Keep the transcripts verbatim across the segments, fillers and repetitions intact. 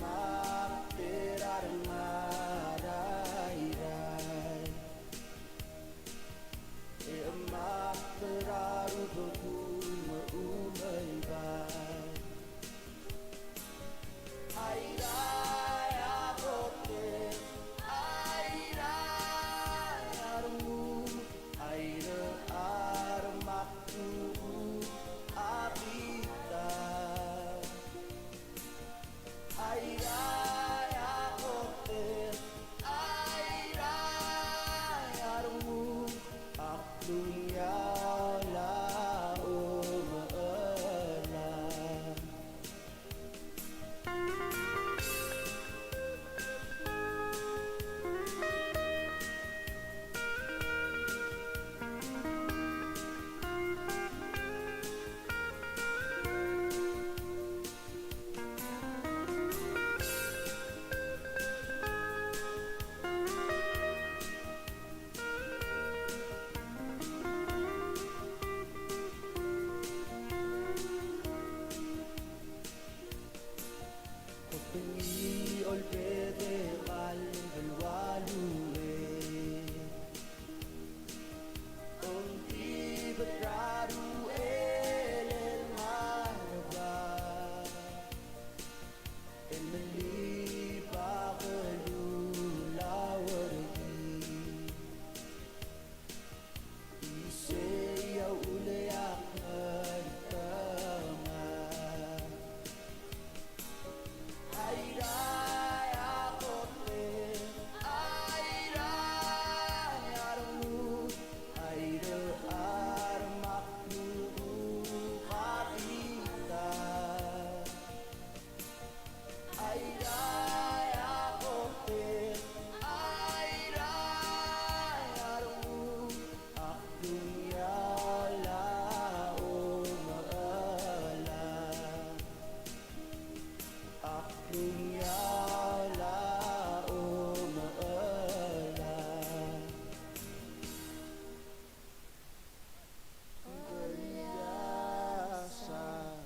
Mak tera rengar a Airai, e mak tera rubekul me a umeibang. Airai a kot, Airai a rengum, Airai a remak tubu a bita. Airai a kot, Airai a rengum, a klungiaol a omechelang. Kutengii olbedek el belualule, ongtibed er a ruchel el ngar er a bab, el melibak el ulauerkii. Isei a uchul e ak ngeltengat. Airai a kot, Airai a rengum, Airai a remak tubu a bita. Airai a kot, Airai a rengum, a klungiaol a omechelang. A klungiaol a omechelang. Keliasang.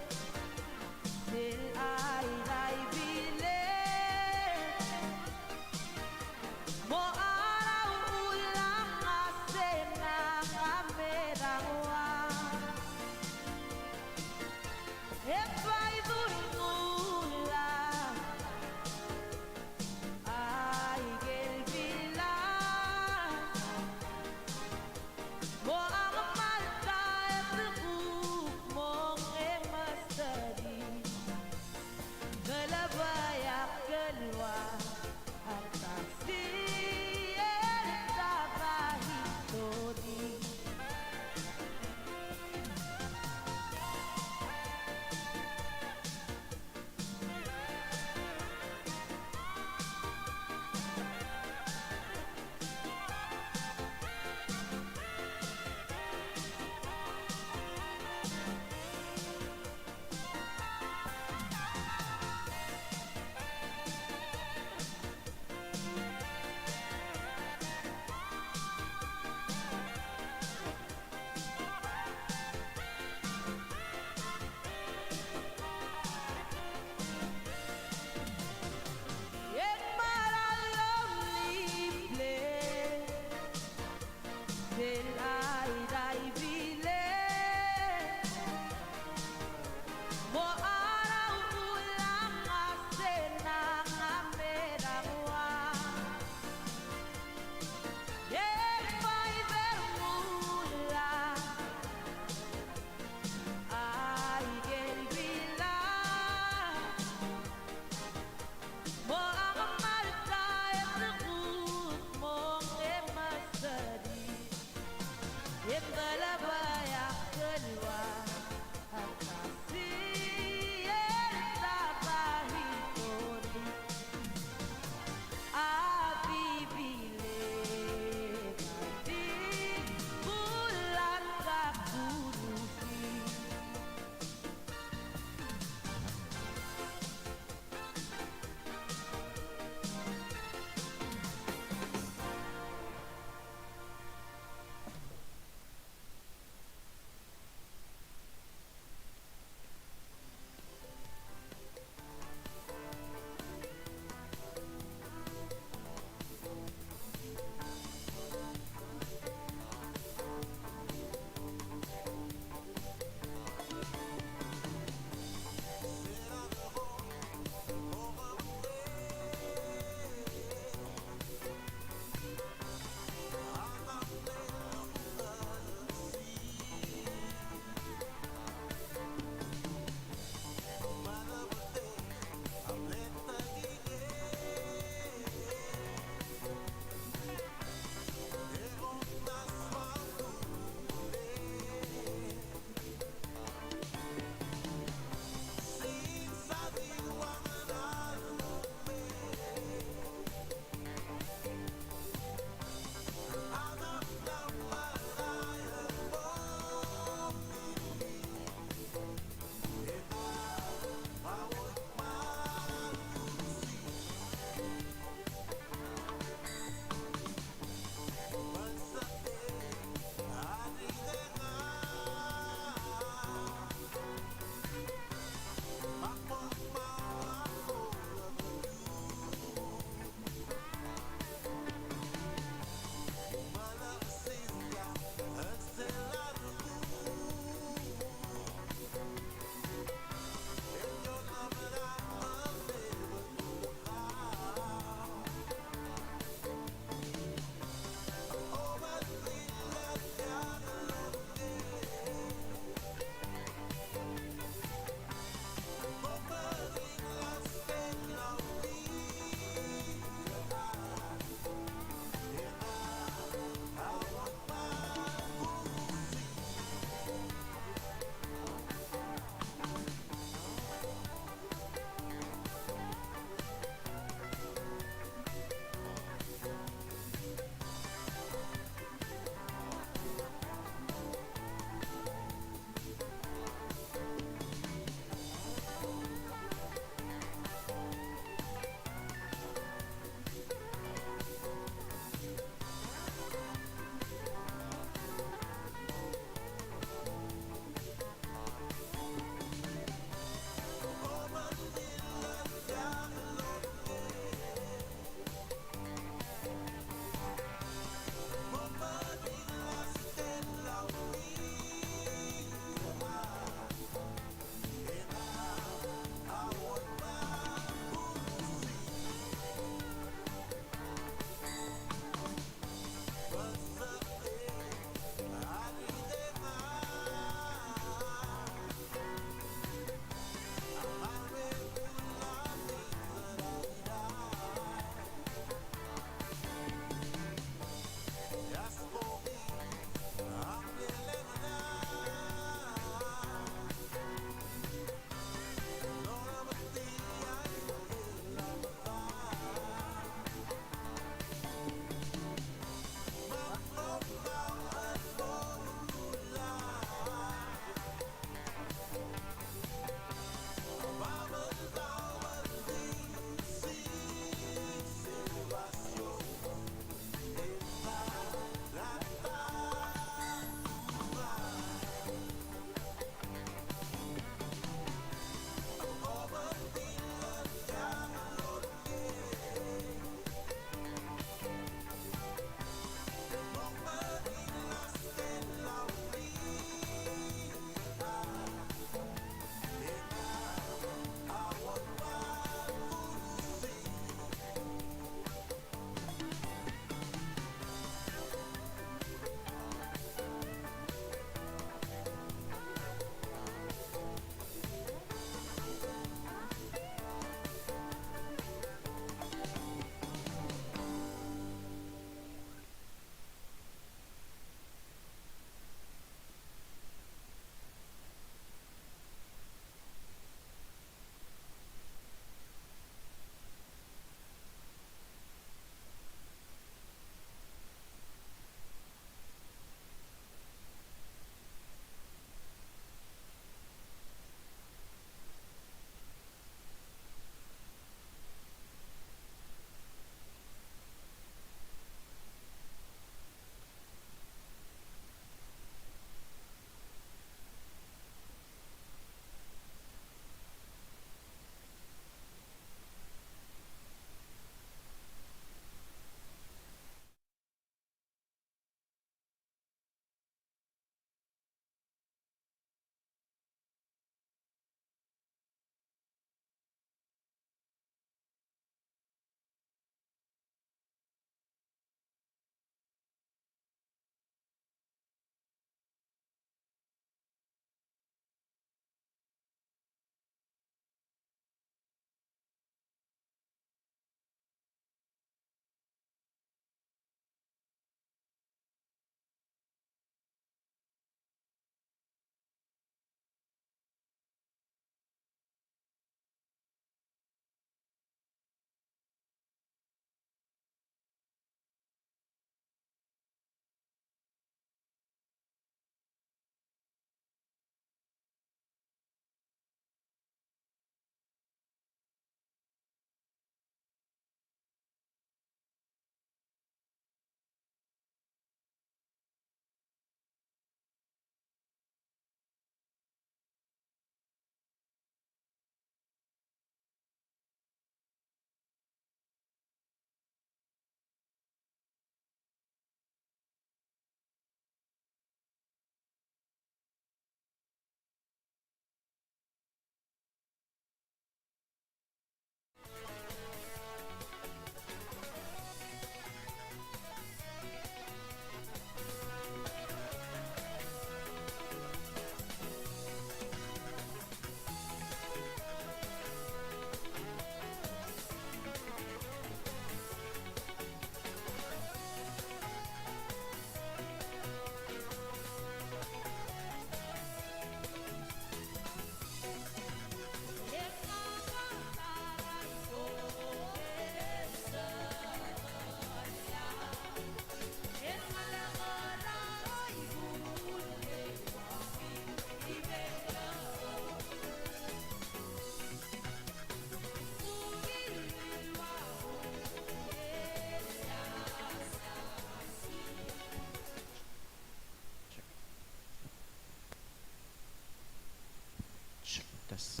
Yes.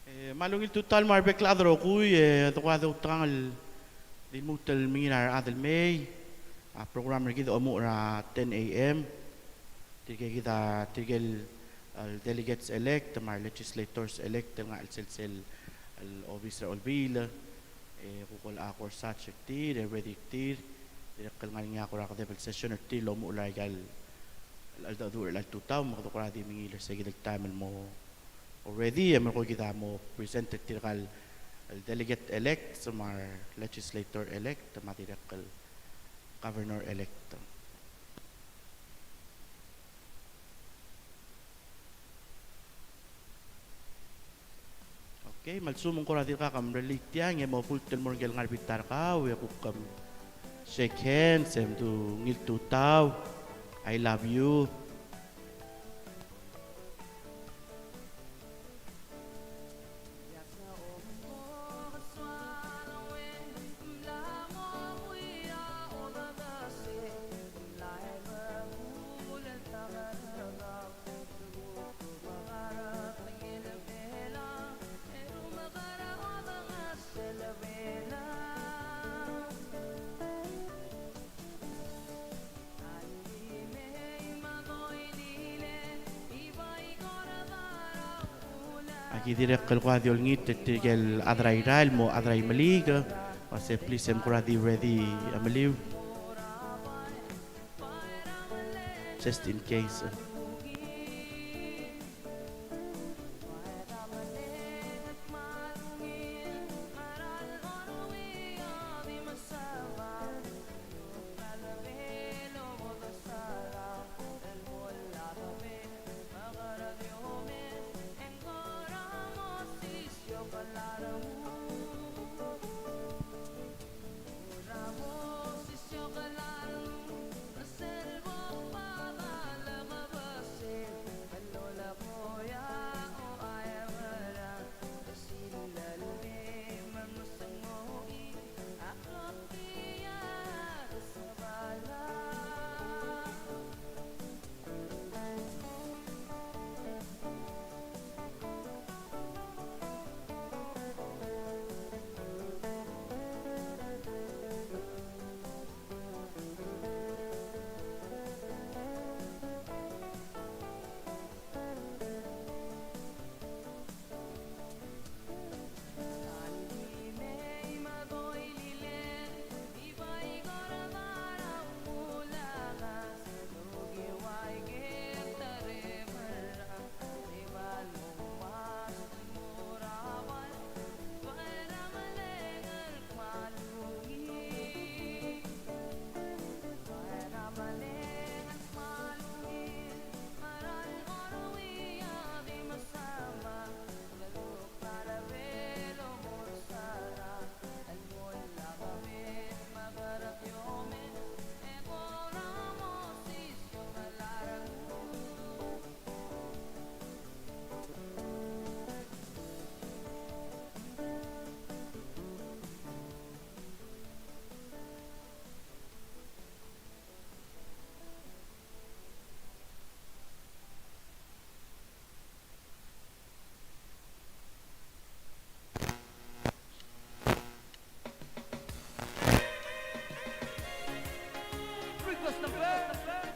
E, me a ungil tutau el mo er a rebek el chad el rokui, e, de kora di outekangel el di lmuut el mengiil er a rechad el mei, a program er kid a omuchel er a ten A M. Tirke kid a, tirke el, el delegates elect, me a re legislators elect, el ngar er a chelsel sel, el obis er a Olbiil, e, kuk olecha a course er tir, e ready er tir, dirrek el ngar er ngii a kora kedeb el session er tir el omuchel er aika el, el cheldecheduch er chelecha el tutau, me kede kora di mengiil er se kid el taem el mo already, e merekong e kid a mo present er tirka el, el delegate elect, me a re legislator elect, me a dirrek el governor elect. Okay, me a lsekum ng kora dirkak mrellii tiang, e mo bult el mo er ngike el ngar er a bita er kau, e kuk, um, shake hands, e mdu ungil tutau. I love you. Aki dirrek el kuk di olengit er tirke el chad er a Irrai el mo chad er a Imeliik, me se please e mkora di ready a meliu. Just in case. Request number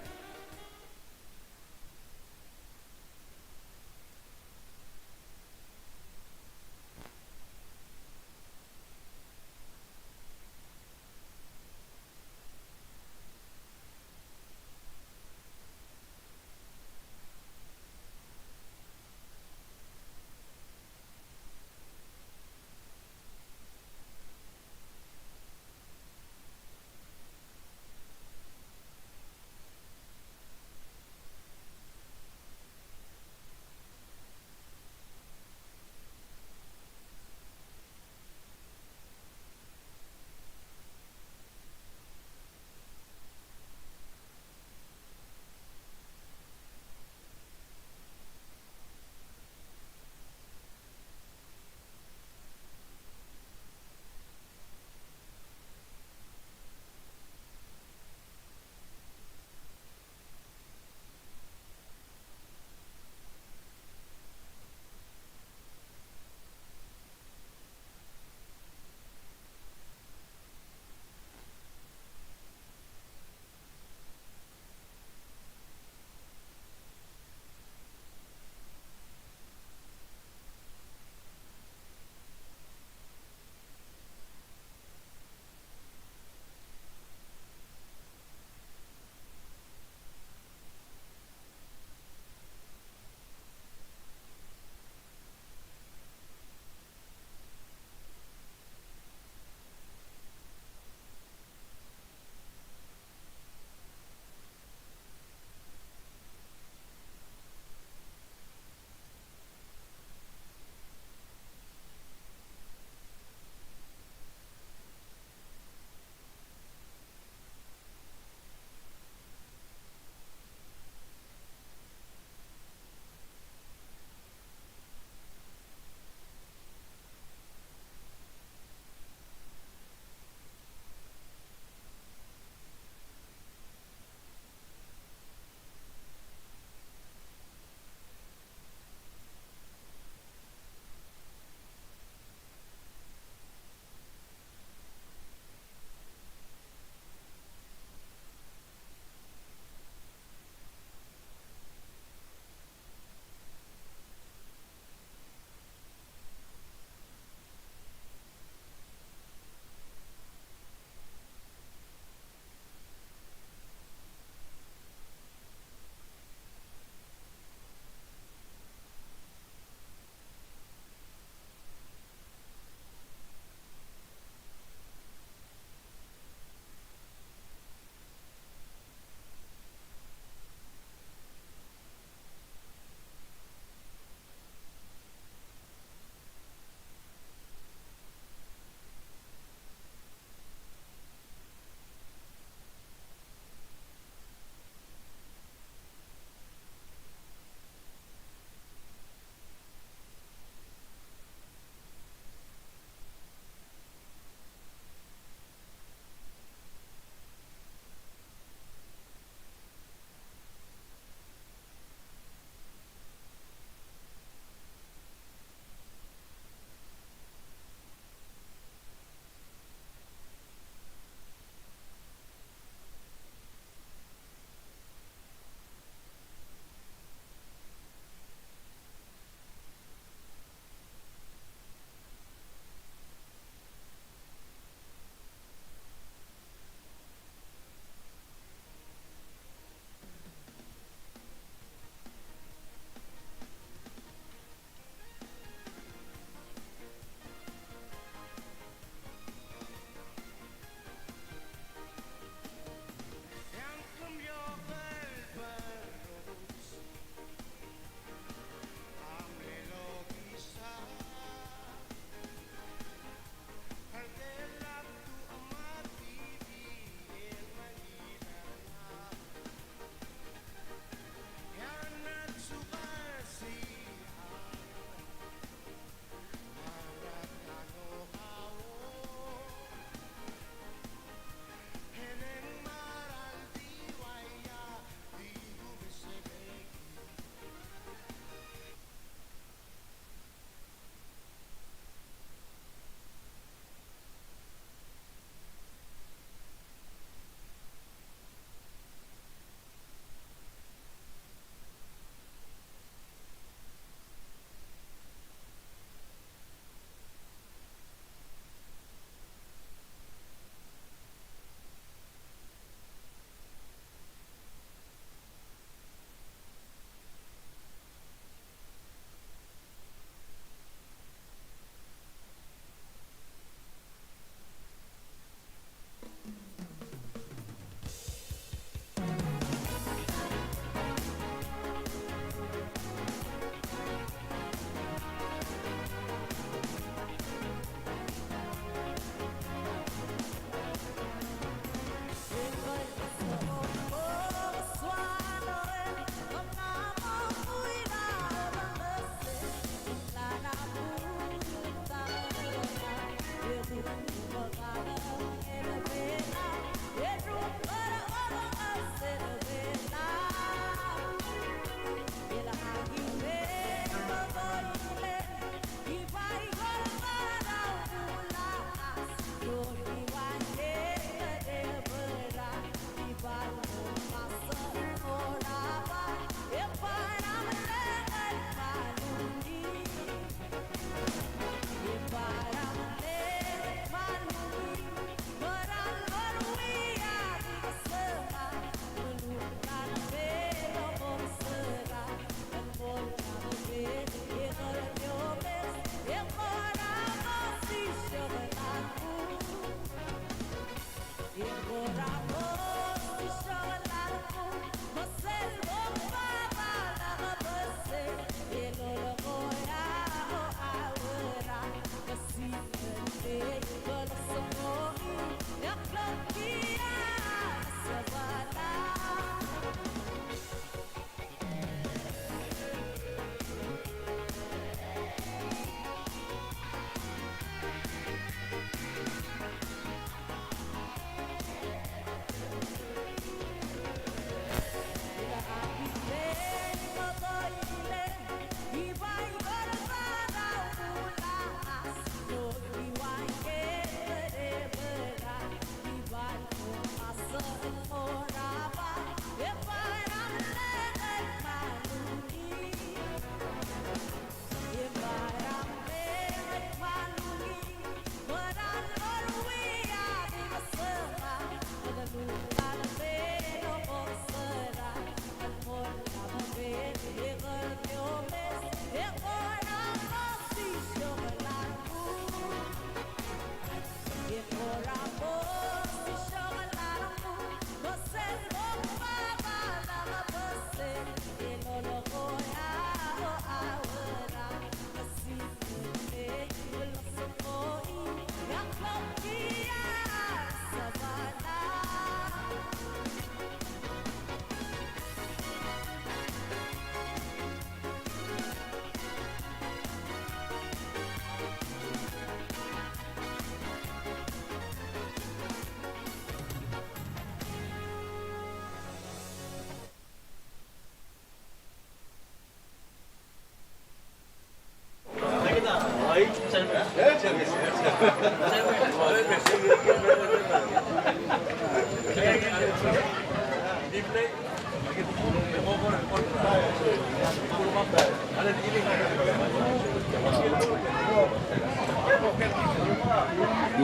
B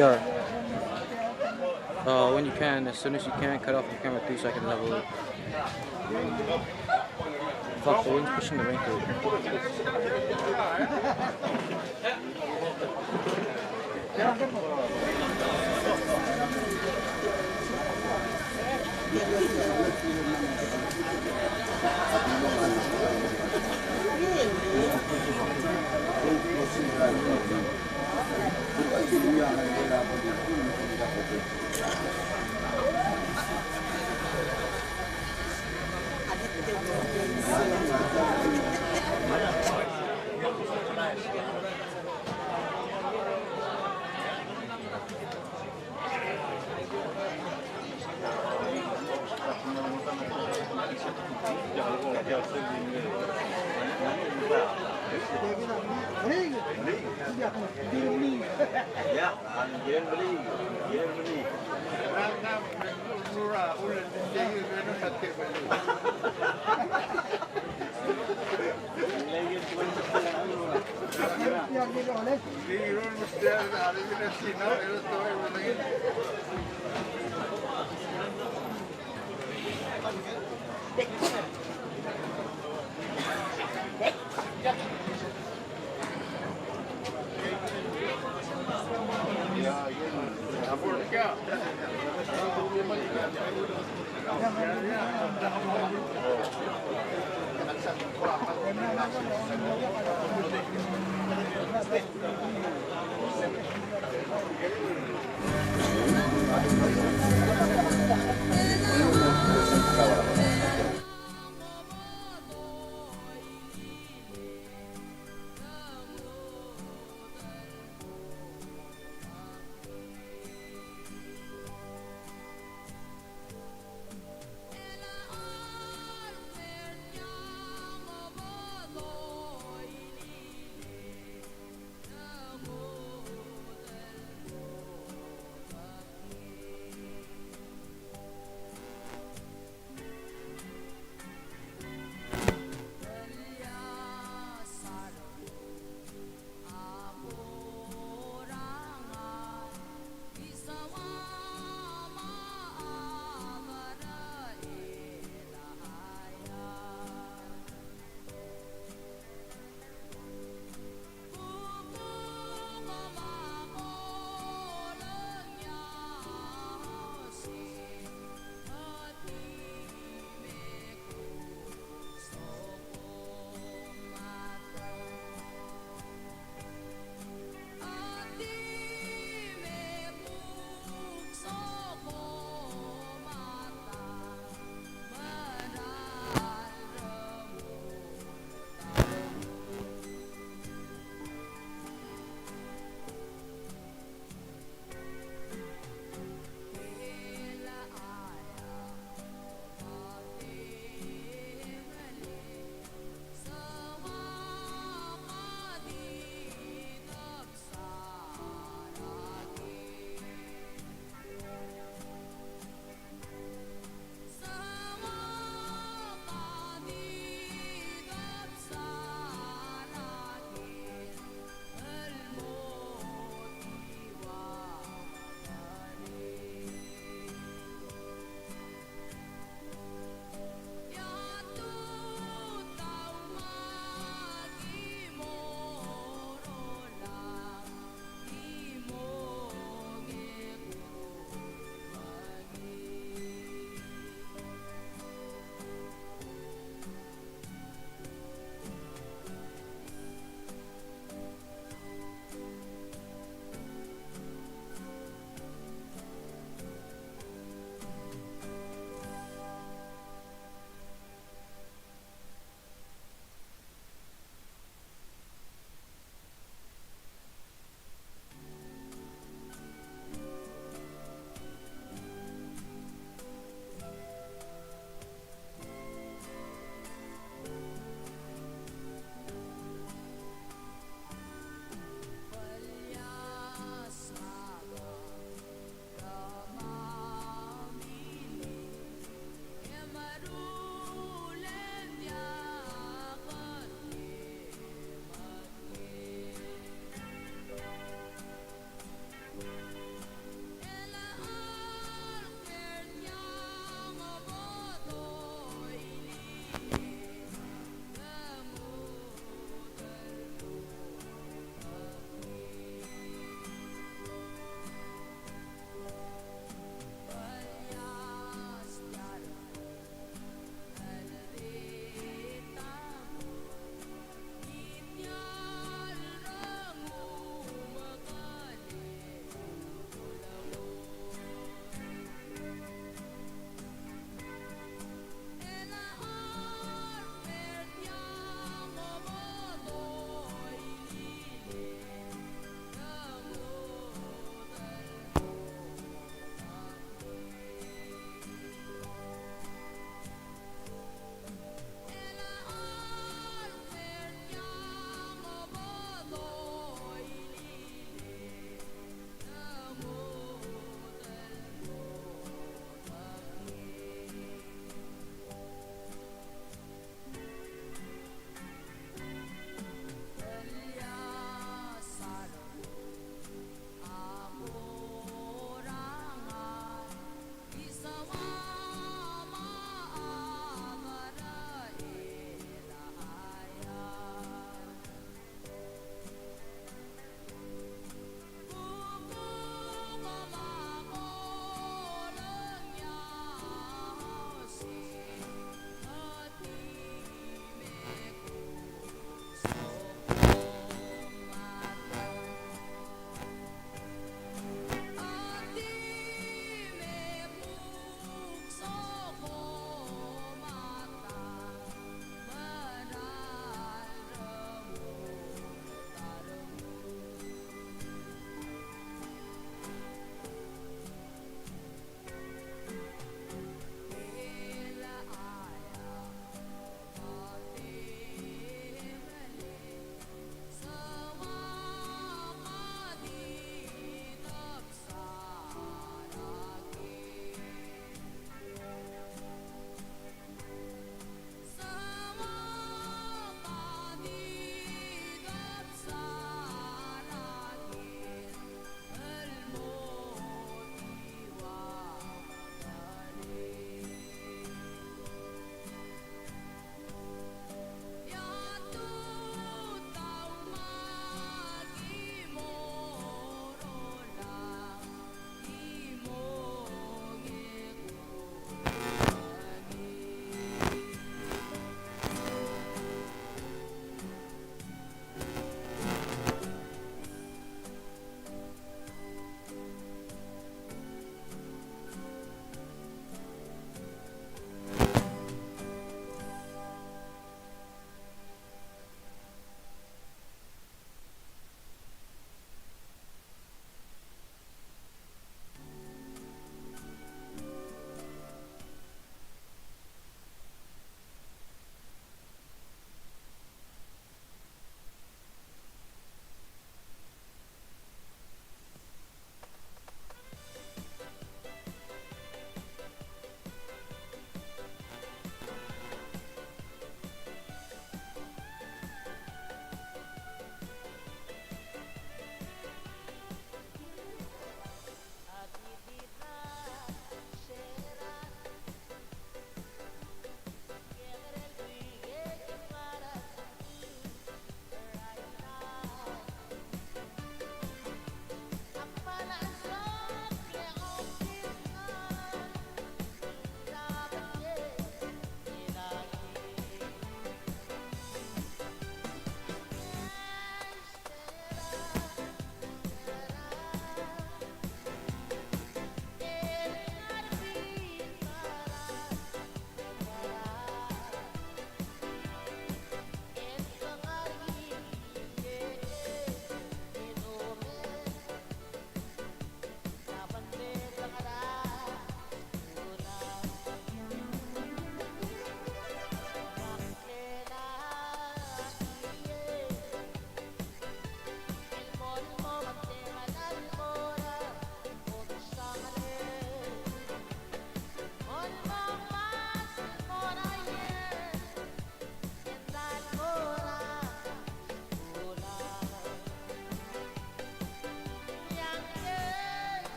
R. Uh, when you can, as soon as you can, cut off your camera three so I can level it. Fuck, the wind's pushing the rain through.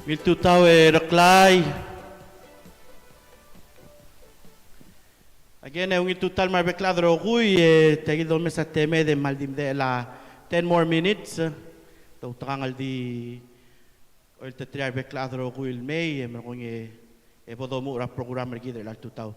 Ungil tutau e Reklai. Again, e ungil tutau el mo er a rebek el chad el rokui, e tia kid el domes a temed e mal di medechel a ten more minutes. Doutekangel el di olteterir a rebek el chad el rokui el mei, e merekong e bo domuchel er a program er kid er chelecha el tutau.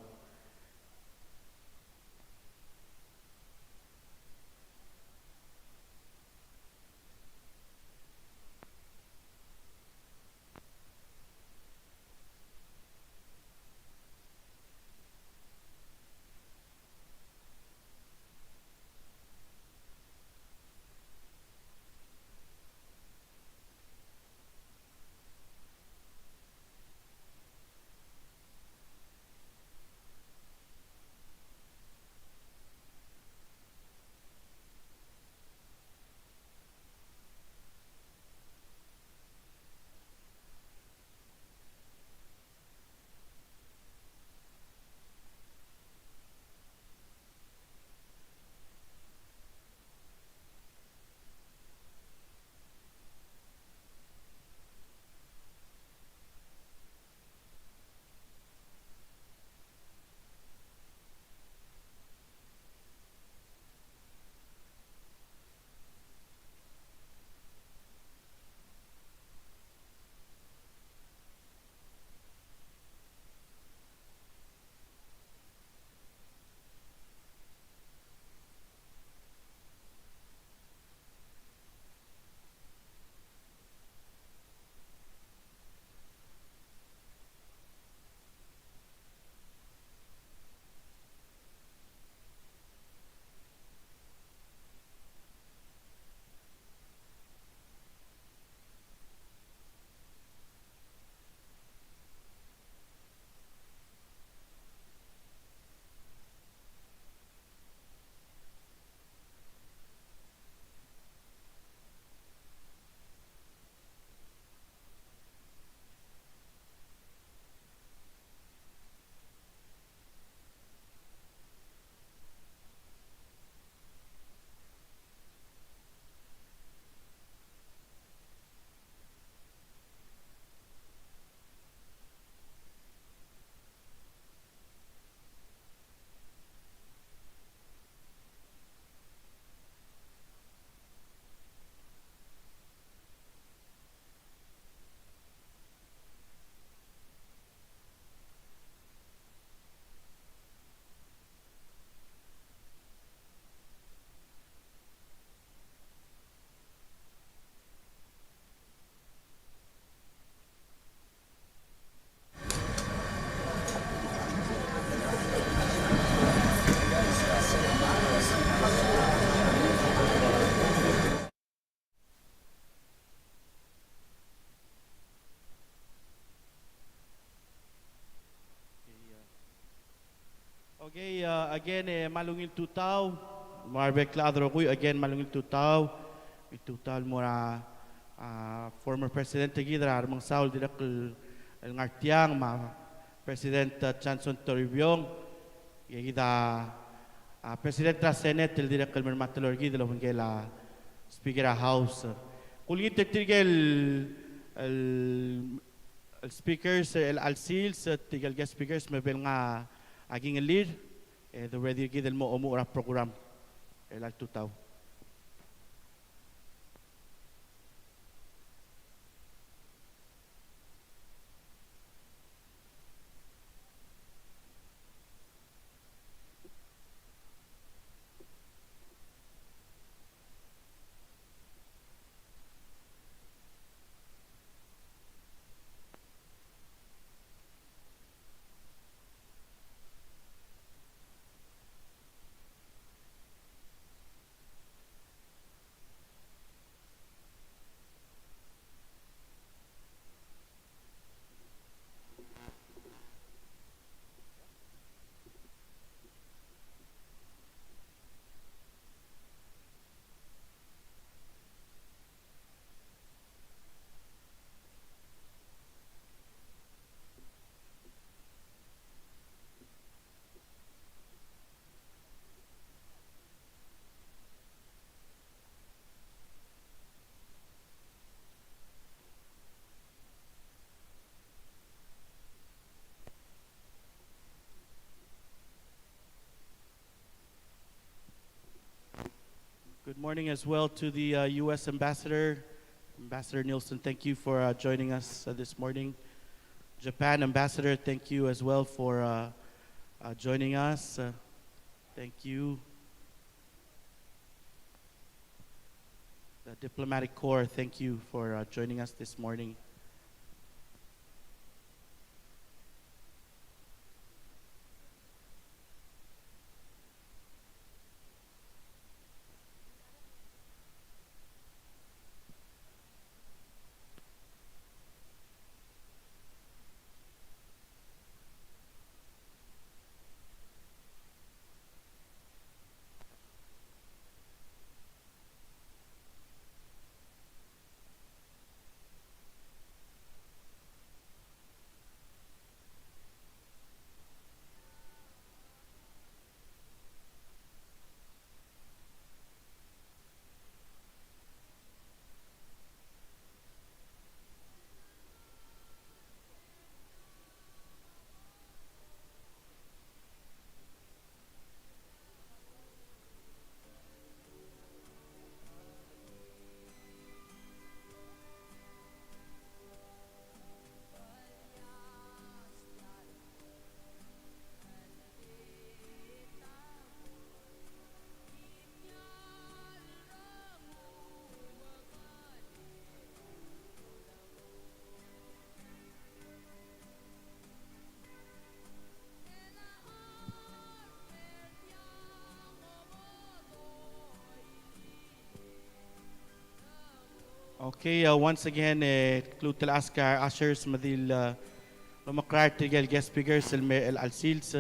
Okay, uh, again, e mal ungil tutau mo er a rebek el chad el rokui, again, mal ungil tutau. Ungil tutau el mo er a, a, former president er kid er a Remengesau el dirrek el, el ngar tiang, me a President, uh, Johnson Toribiong, e kid a, a, President er a Senate el dirrek el mei me a teloi er kid el obengkel a Speaker er a House. Kulengit er tirke el, el el speakers, el, el sils, tirke el guest speakers, me bo el ngar a kingellir, e de ready er kid el mo omuchel er a program er chelecha el tutau. Good morning as well to the uh, U S Ambassador. Ambassador Nielsen, thank you for uh, joining us uh, this morning. Japan Ambassador, thank you as well for uh, uh, joining us. Uh, thank you. The Diplomatic Corps, thank you for uh, joining us this morning. Okay, uh, once again, e klou el ask a ushers me di el, uh, lomekrael er tirke el guest speakers el mei er chelecha el sils,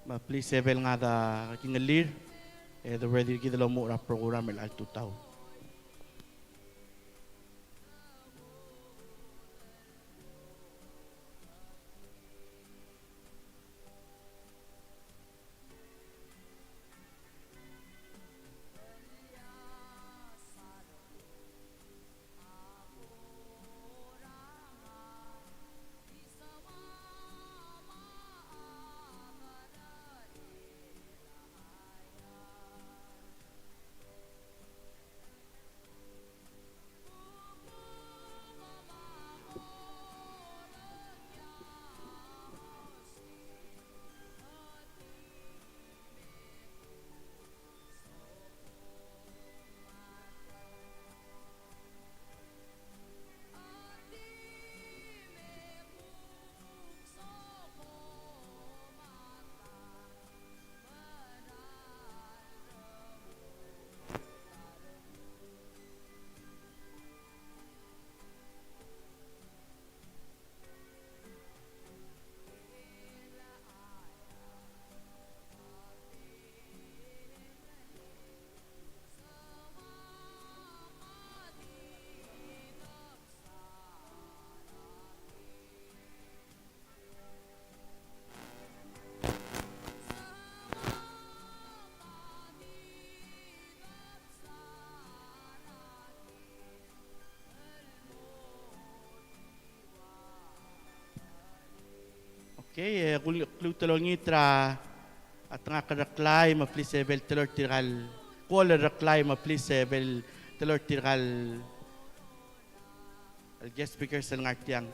me please e bel ngak a kingellir e de ready er kid el omuchel er a program er chelecha el tutau. Okay, e, kuk, kuk lmuut el olengit er a, a Tengakl Reklai me please e bel teloi er tirka el, Kuol Reklai me please e bel teloi er tirka el guest speakers el ngar tiang.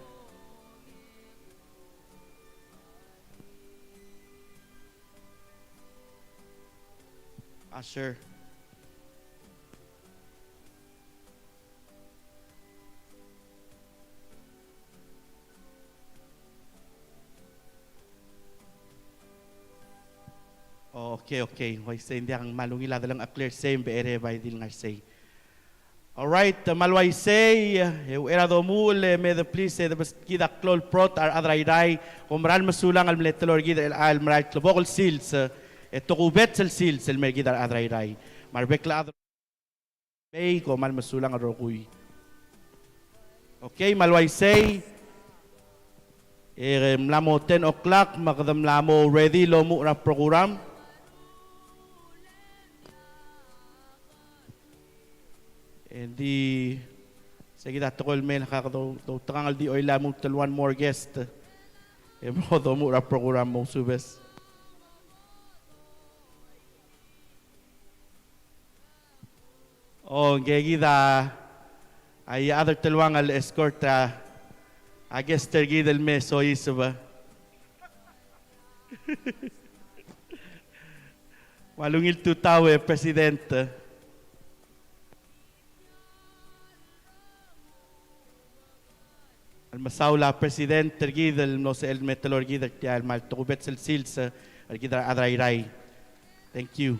Usher. Okay, okay. Uaisei, ng diak, ng kmal ungil a delengcheklir sei, ng becherei e bai di le ngar sei. All right, me a le uaisei, e uchei er a domuchel e me de please e de beskid a klou el brot a rechad er a Irrai, kom meral mesulang el mle teloi er kid er chelecha el merael el klebokel sils, e tokubets el sils el mei er kid a rechad er a Irrai. Me a rebek el chad mei, kom kmal mesulang el rokui. Okay, me a le uaisei, e mla mo ten o'clock me kede mla mo ready el omuchel er a program. Engdi se kid a tekoi el mei el kuk dou-, doutekangel, di oilai a lmuut el one more guest e mo domuchel er a program, mousubes. O, ngke kid a, a chad er a teluang el escort a, a guest er kid el me soiseb. Me a ungil tutau e President. El mesaul a President er kid el mlo sebechel el me teloi er kid er tia el kmal tokubets el sils er kid er a rechad er a Irrai. Thank you.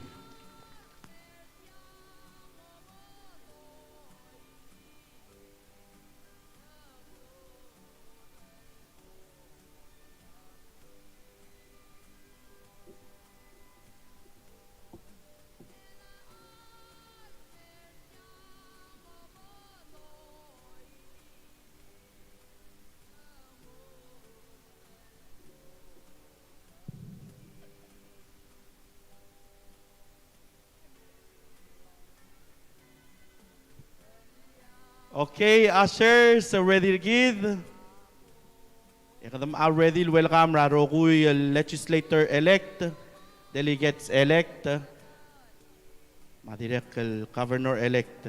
Okay, ushers, ready er kid? E kede mo ready el welcome er a rokui el legislator elect, delegates elect, me a dirrek el governor elect.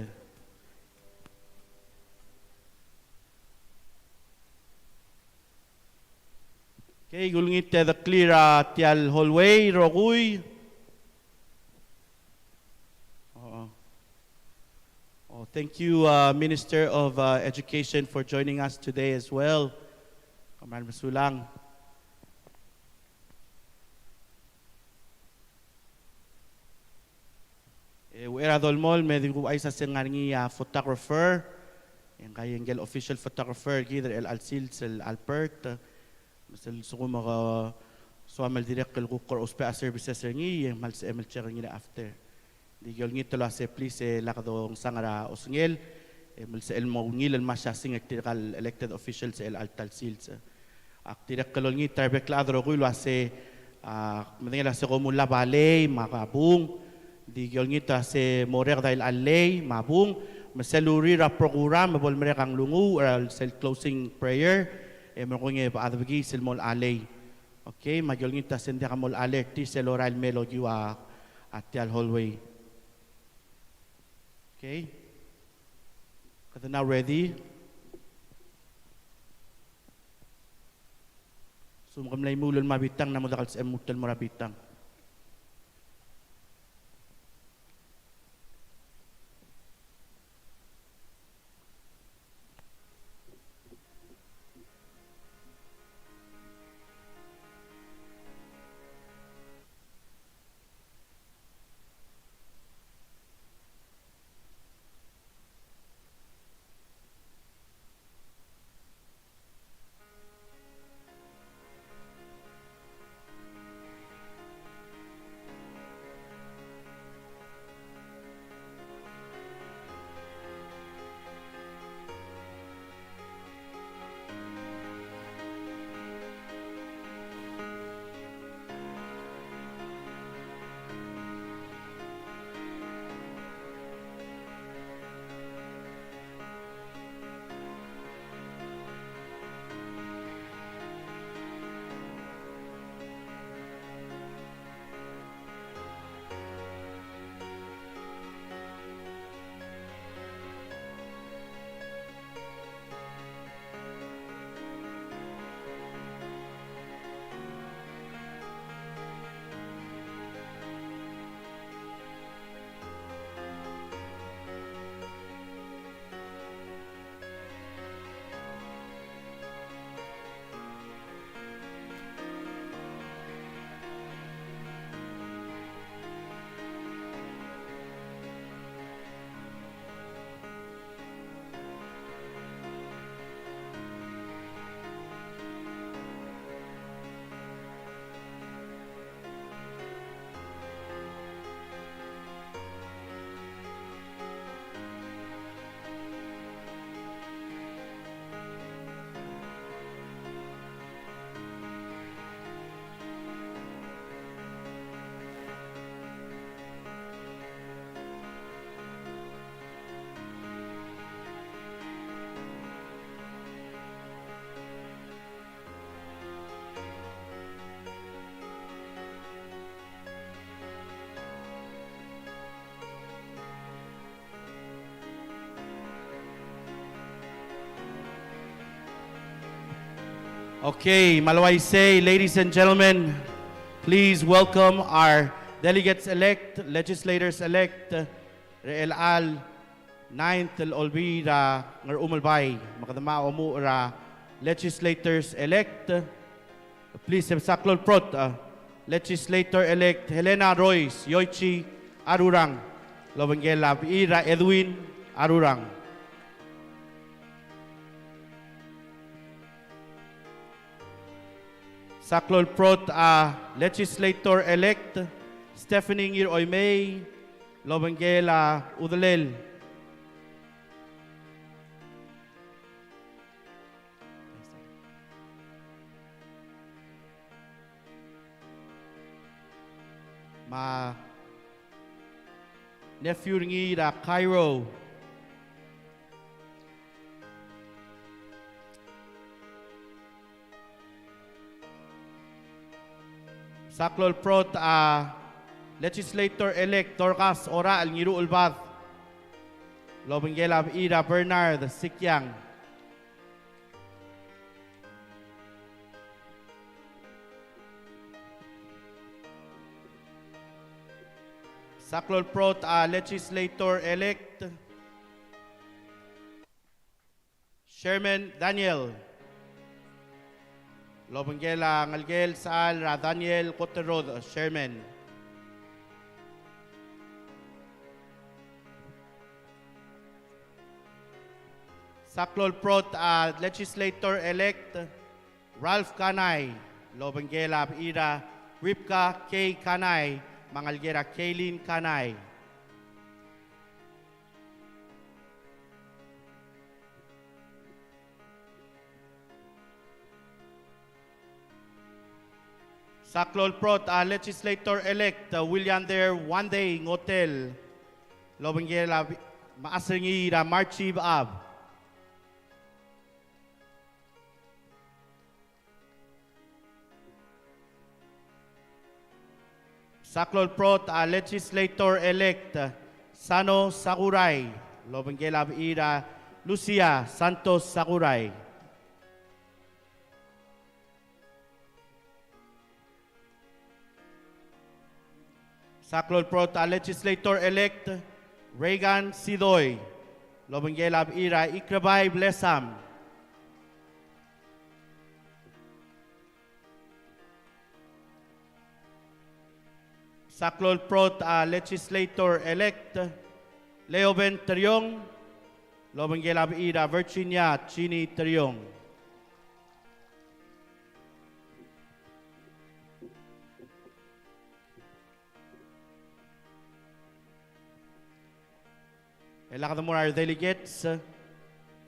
Okay, kulengit e de clear a tia el hallway, rokui. Oo. Oh, thank you, uh, Minister of, uh, Education, for joining us today as well. Kmal mesulang. E, uchei er a dolemolem, me di kuuchais a se ng ngar er ngii a photographer, e ngka e ngike el official photographer er kid er chelecha el sils el Albert, me sel lsekum e ke soam el dirrek el kuk kora ousbech a services er ngii, e ng kmal sebechem el check er ngii er a after. Di ki olengit el uase please, e lak dongsang er a osengel, e me lsebechel el mo ungil el mo siasing er tirka el elected officials er chelecha el ta el sils. Ak dirrek el olengit er a rebek el chad el rokui el uase, a, medengei el uase kom ulab a lei me a bung, di ki olengit el uase mo orreked a ilecha el lei me a bung, me sel urerir a program e bo lemerek a nglunguuch er sel closing prayer, e merekong e bo debekiis el mo olecha a lei. Okay, me aki olengit el uase ng diak a mo olecha a lei er tir sel lorael el me el okiu a, a tia el hallway. Okay. Kede now ready. Sum ke mla imuul el mo er a bitang, ng mo diak el sebechem el lmuut el mo er a bitang. Okay, me a le uaisei, ladies and gentlemen, please welcome our delegates-elect, legislators-elect, er chelecha el ninth el Olbiil er a Ngerchumelbai, me kede mo omuchel er a legislators-elect. Please, e saklolprot a Legislator-elect Helena Royce Yoichi Arurang, el obengkel a bechil er a Edwin Arurang. Saklolprot a Legislator-elect Stephanie Ngiroimei, el obengkel a Udelel. Me a nephew er ngii er a Cairo. Saklolprot a Legislator-elect Dorcas Orachel Ngiruchelbad, el obengkel a bechil er a Bernard Sikiang. Saklolprot a Legislator-elect Sherman Daniel, el obengkel a ngelekel sechal er a Daniel Koterod Sherman. Saklolprot a Legislator-elect Ralph Kanai, el obengkel a bechil er a Rivka K. Kanai, me a ngelekel a Kaylin Kanai. Saklolprot a Legislator-elect Williander Wandei Ngotel, el obengkel a bi-, mechas er ngii er a Marchi Bechab. Saklolprot a Legislator-elect Sano Sakurai, el obengkel a bechil er a Lucia Santos Sakurai. Saklolprot a Legislator-elect Reagan Sidoi, el obengkel a bechil er a Ikrabai Blesam. Saklolprot a Legislator-elect Leo Ben Teriong, el obengkel a bechil er a Virginia Cheney Teriong. E lak de mo er a re delegates,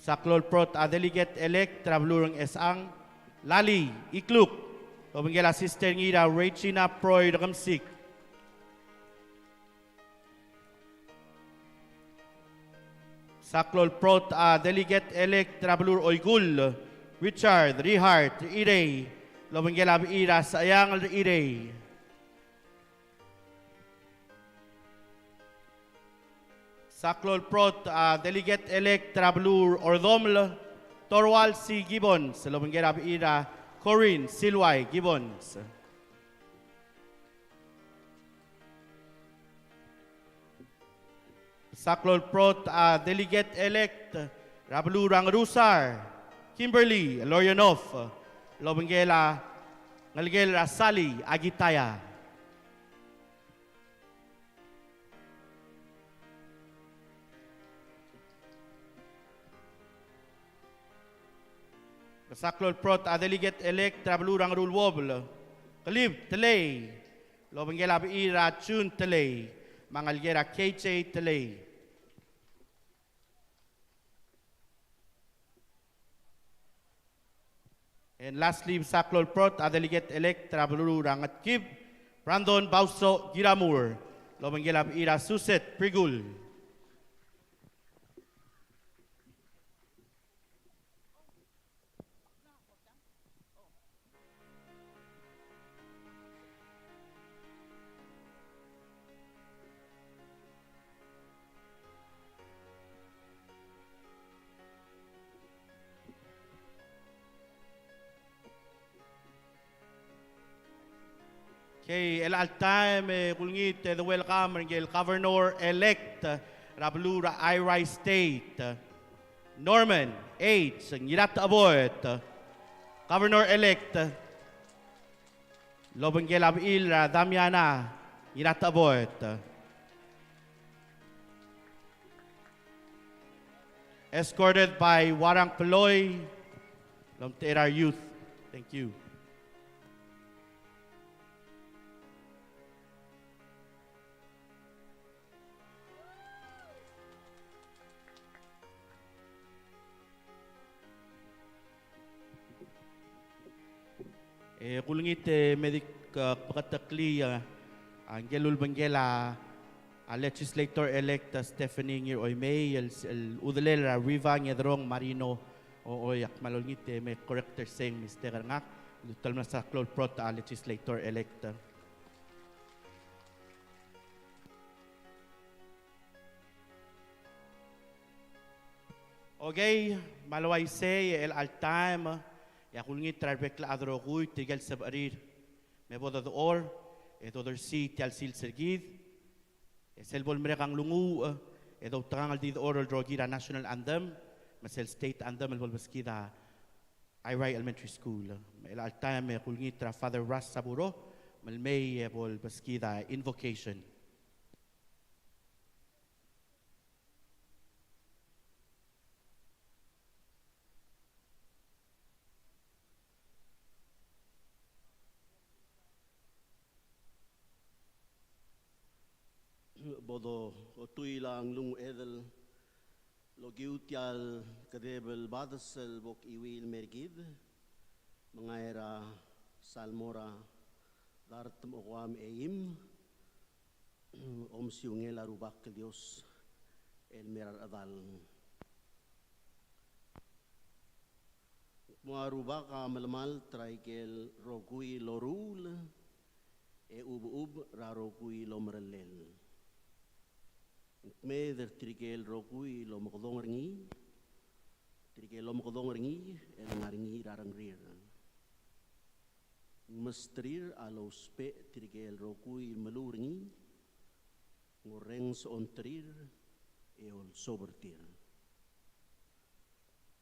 saklolprot a Delegate-elect er a beluu er a Ngchesechang, Lali Ikluk, el obengkel a sister er ngii er a Regina Proi Rekemesik. Saklolprot a Delegate-elect er a beluu er a Oikull, Richard Rihart Irei, el obengkel a bechil er a Saiang Irei. Saklolprot a Delegate-elect er a beluu er a Ordomel, Torwal C. Gibbons, el obengkel a bechil er a Corinne Silwai Gibbons. Saklolprot a Delegate-elect er a beluu er a Ngerusar, Kimberly Lorionov, el obengkel a ngelekel er a Sally Akitaya. Saklolprot a Delegate-elect er a beluu er a Ngeruluobel, Clive Telei, el obengkel a bechil er a June Telei, me a ngelekel er a K J Telei. And lastly, saklolprot a Delegate-elect er a beluu er a Ngetkib, Brandon Bauso Giramur, el obengkel a bechil er a Suset Prigul. Ei, el chelecha el taem e kulengit e de welcome er ngii el Governor-elect er a beluu er a Airai State, Norman H. Ngiratecheboet, Governor-elect. El obengkel a bechil er a Damiana Ngiratecheboet. Escorted by Warang Peloi, el omtechei er a youth. Thank you. E kulengit e me dik, a, beketeklii, a, a, ngike el ulebengkel a, a, Legislator-elect, a, Stephanie Ngiroimei, el, el udelel er a Riva Ngederong Marino. O, oi, ak kmal olengit e me correct er sei ng mistake er ngak. Ultuil mla er a klou el prot a Legislator-elect. Okei, me a le uaisei e el chelecha el taem e a kulengit er a rebek el chad el rokui, tirke el sebechir me bo dodechor e dodersii tia el sils er kid. E sel bo lemerek a nglunguuch e doutekangel el di dechor el rokir a national anthem me sel state anthem el bo lebeskid a Airai Elementary School. Me el chelecha el taem e kulengit er a Father Ras Saburo me le mei e bo lebeskid a invocation. Bo dotuil a nglunguched el okiu tia el kedeb el bades el bo kechiuii el mer kid, me ng ngar er a Salmo er a dart me a okeuang me a eim. Omesiungel a Rubak el Dios el mei er a rechedal. Ng kmo a Rubak a melemalt er a ikel rokui el loruul e chubechub er a rokui el omerellel. Ng kmeed er tirke el rokui el omekedong er ngii, tirke el omekedong er ngii el ngar er ngii er a rengrir. Ng mesterir a lousbech tirke el rokui el meluut er ngii, ng orrenges a ongterir e olsobel er tir.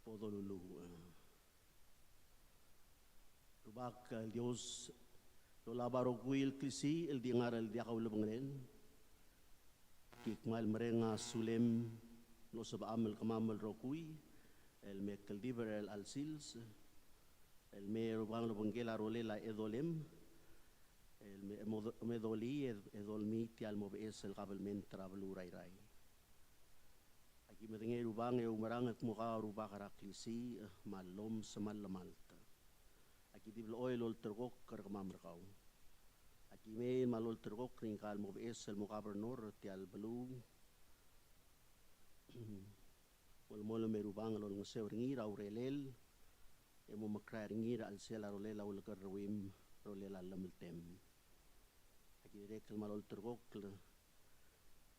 Bo doluluuch. Rubak el Dios el olab a rokui el klisiich el di ngar el diak a ulebengelel, ki kmal mereng a sulem el osebecham el kemam el rokui el me kldibel er chelecha el sils, el me Rubak el obengkel a rolel a edolem, el me, me, me dolii e, e dolmii tia el mo beches el kabelment er a beluu er a Irrai. Aki medengei Rubak e oumerang el kmo kau a Rubak er a klisiich me a llomes me a llemalt. Aki di blechoel el olterekokl er kemam er kau. Aki mei me a lolterekokl er ngika el mo beches el mo kabernor er tia el beluu. Molemolem e Rubak el olengeseu er ngii er a urerel e mo mekrael er ngii er a chelsel a rolel a ulekerreuim, rolel a llemeltem. Aki dirrek el me a lolterekokl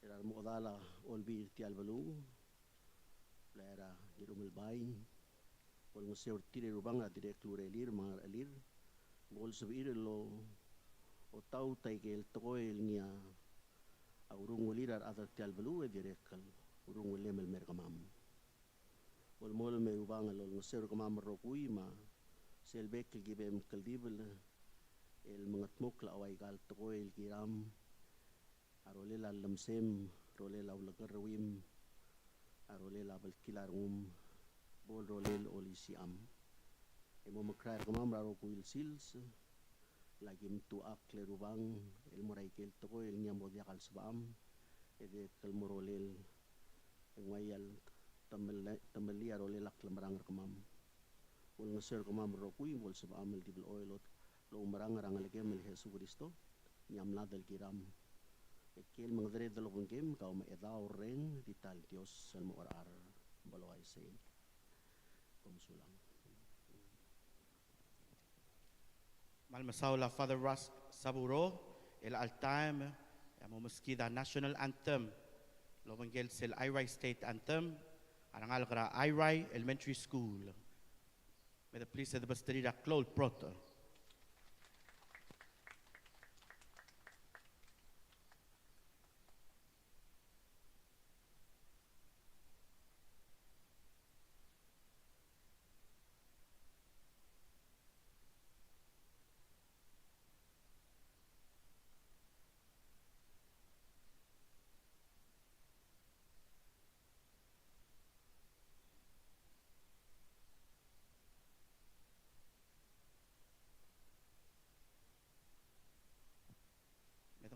er a remochedal a Olbiil er tia el beluu, blai er a Ngirumelbai, olengeseu er tir e Rubak er a dirrek el urerir me a ngerechelir, me olsebechir el o, otaut aike el tekoi el ngii a urungulir a rechad er tia el beluu e dirrek el urungulem el mer kemam. Molemolem e Rubak el olengeseu er kemam el rokui me sel bek el kibem kldibel el mengedmokl a ua ika el tekoi el kiram, a rolel a llemesem, rolel a ulekerreuim, a rolel a beltkil a rengum, bo el rolel olisicham. E mo mekrael er kemam er a rokui el sils, el aki mtuchakl e Rubak el mo er aike el tekoi el ngii a mo diak el sebecham, e dirrek el mo rolel e ng ua ia el temel-, temellii a rolel a klemerang er kemam. Olengeseu er kemam el rokui, bo lsebecham el di blechoel el oumerang er a Ngelekem el Jesu Kristo, ngii a mlad el kiram. E kiei el mengedereder el obengkem, kau me a Chedaol Reng, di ta el Dios el mo cherechar. Bo el uaisei. Kom sulang. Me kmal mesaul a Father Ras Saburo, el chelecha el taem e a mo meskid a national anthem el obengkel sel Airai State Anthem a rengalek er a Airai Elementary School. Me de please e de besterir a klou el protocol.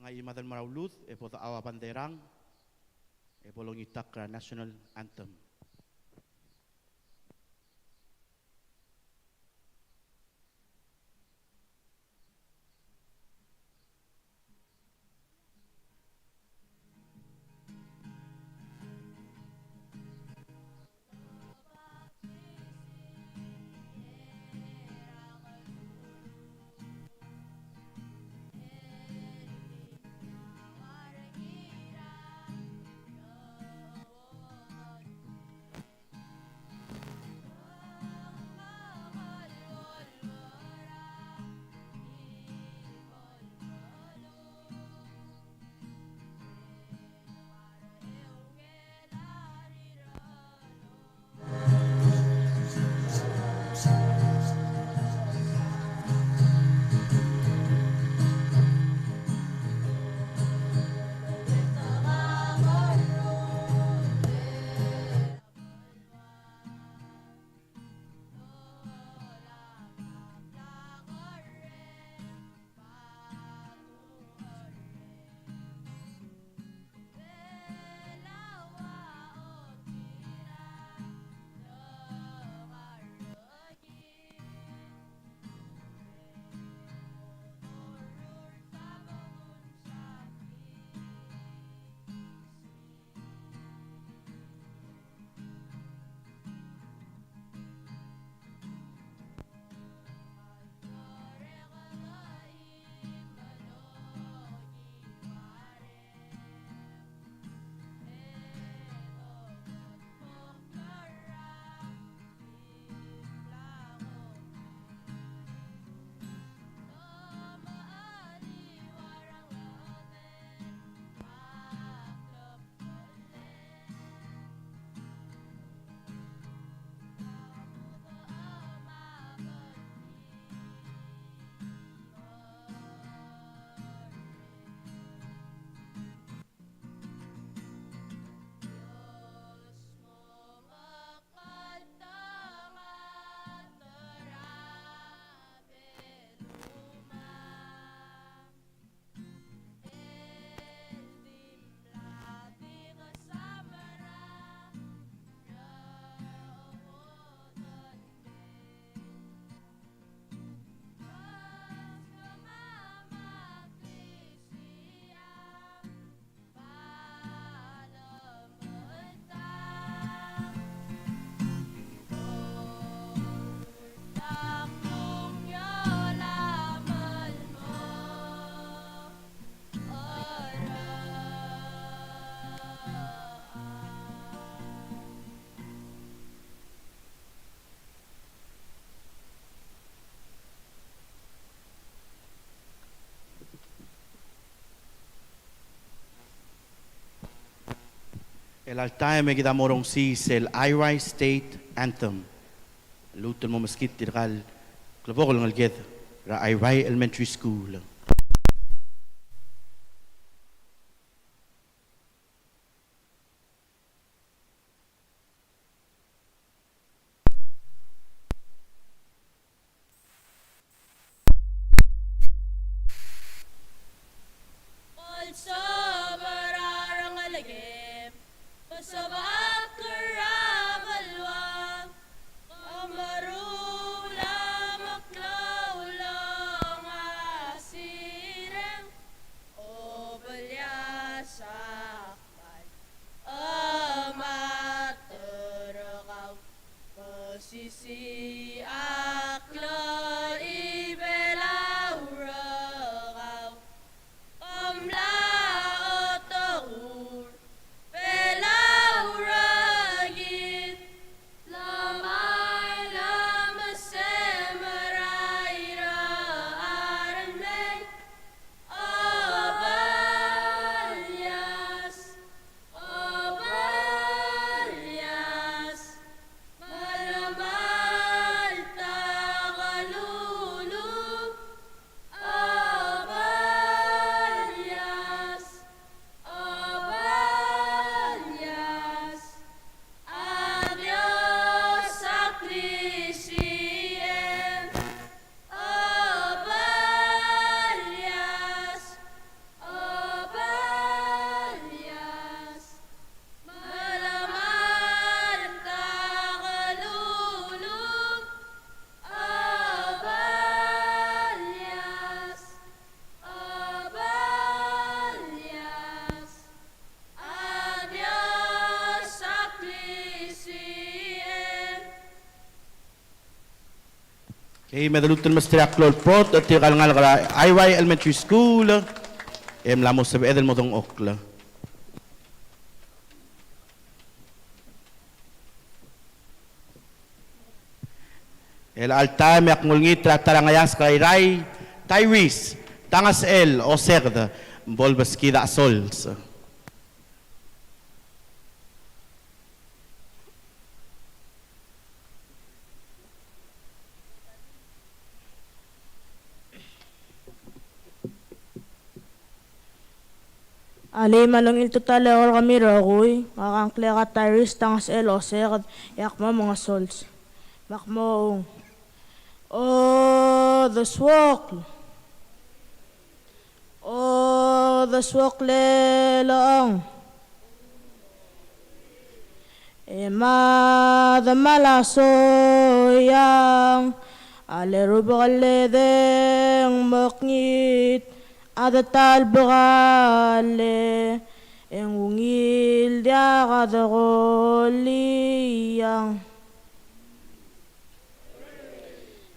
Ngii a chad el mo er a ulud e bo dechau a banderang e bo longitakl er a national anthem. El alta e me kid a mo orrenges sel Airai State Anthem. Lmuut el mo meskid tirka el klebokel el ngeleked er a Airai Elementary School. Ei, me de lmuut el mesterir a klou el bot er tirka el ngalek er a Airai Elementary School, e mla mo sebeched el mo dengchokl. El alta me ak mo olengit er a ta er a Ngeiask er a Irrai, Tyrese Tangasechel Oseked, bo lebeskid a sols. Alii, me a ungil tutau el eko er kemiu el rokui, ngak a ngklek a Tyrese Tangasechel Oseked, e ak mo mengesols. Me ak mo ung. Odesuokl. Odesuoklel ong. E mad me a soiang, a le rubak el dengmokngit a de ta el bekall, e ng ungil diak a dekoliang.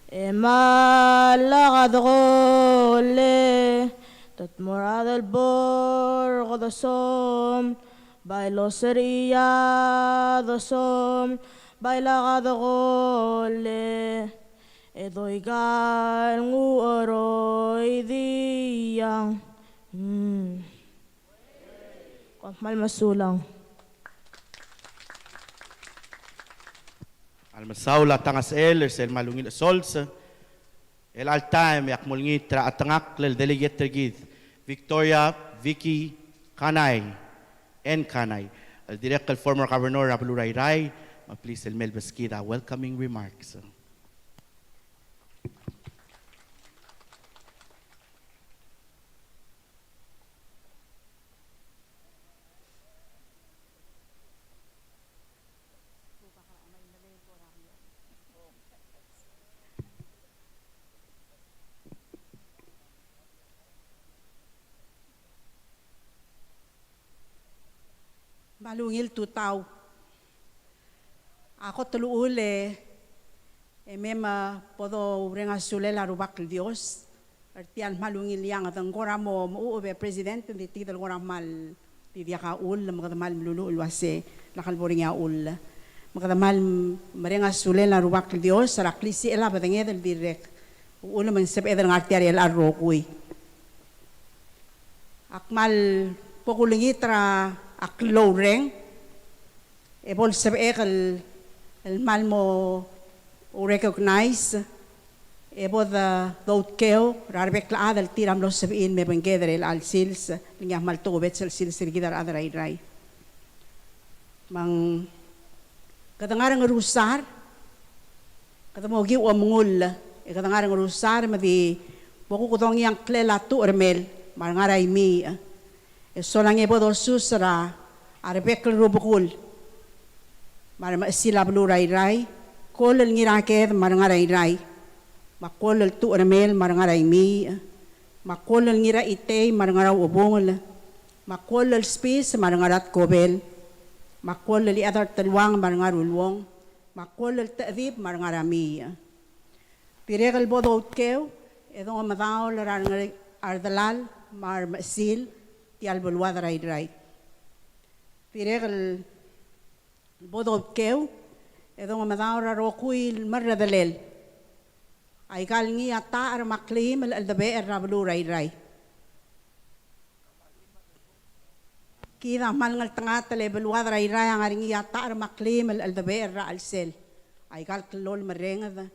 E ma lak a dekoll, te dmor a delbor ko desom, bai loserii a desom, bai lak a dekoll, e doika el nguu a roidiang. Mm. Kom kmal mesulang. Kmal mesaul a Tangasechel er sel kmal ungil sols. El alta me ak mo olengit er a chetengakl el delegate er kid, Victoria Vicky Kanai, N. Kanai, el dirrek el former governor er a beluu er a Irrai, me please el mei el beskid a welcoming remarks. Me a ungil tutau. A kot el uchul e mei me bo doureng a sulel a Rubak el Dios er tia el kmal ungil eanged. Ng kora mo mechucheb e President, ng di tia kid el kora kmal di diak a chull, me kede kmal meluluuch el uase lak el bo er ngii a chull. Me kede kmal mereng a sulel a Rubak el Dios er a klisichel a bedenged el dirrek. Uchul me ng sebeched el ngar tia er chelecha el rokui. Ak kmal bo kulengit er a klou el reng, e bo lsebechek el, el kmal mo recognize, e bo de, doutkeu er a rebek el chad el tir a mlo sebechir el me obengked er chelecha el sils, el ngii a kmal tokubets el sils er kid a rechad er a Irrai. Me ng kede ngar er a Ngerusar, kede mo okiu a omengull, e kede ngar er a Ngerusar me di bo kuk dongiil a ngklel a tucheremel me a re ngar er a imiich. E solang e bo dosus er a rebek el rubekul me a remechesil a beluu er a Irrai, kol el Ngiraked me a re ngar er a Irrai, me a kol el tucheremel me a re ngar er a imiich, me a kol el Ngiraitei me a re ngar er a Uchebungel, me a kol el Spis me a re ngar er a Tkobel, me a kol el Iechad er a Teluang me a re ngar er a Uluong, me a kol el Techedib me a re ngar er a Mii. Dirrek el bo doutkeu e dongemedaol er a rengar, a redelal me a remechesil tia el beluad er a Irrai. Dirrek el bo doutkeu e dongemedaol er a rokui el merredelel aika el ngii a tacher me a kleim el cheldebechel er a beluu er a Irrai. Kid a kmal ngeltengat el beluad er a Irrai a ngar er ngii a tacher me a kleim el cheldebechel er a chelsel. Aika el klou el merrenged a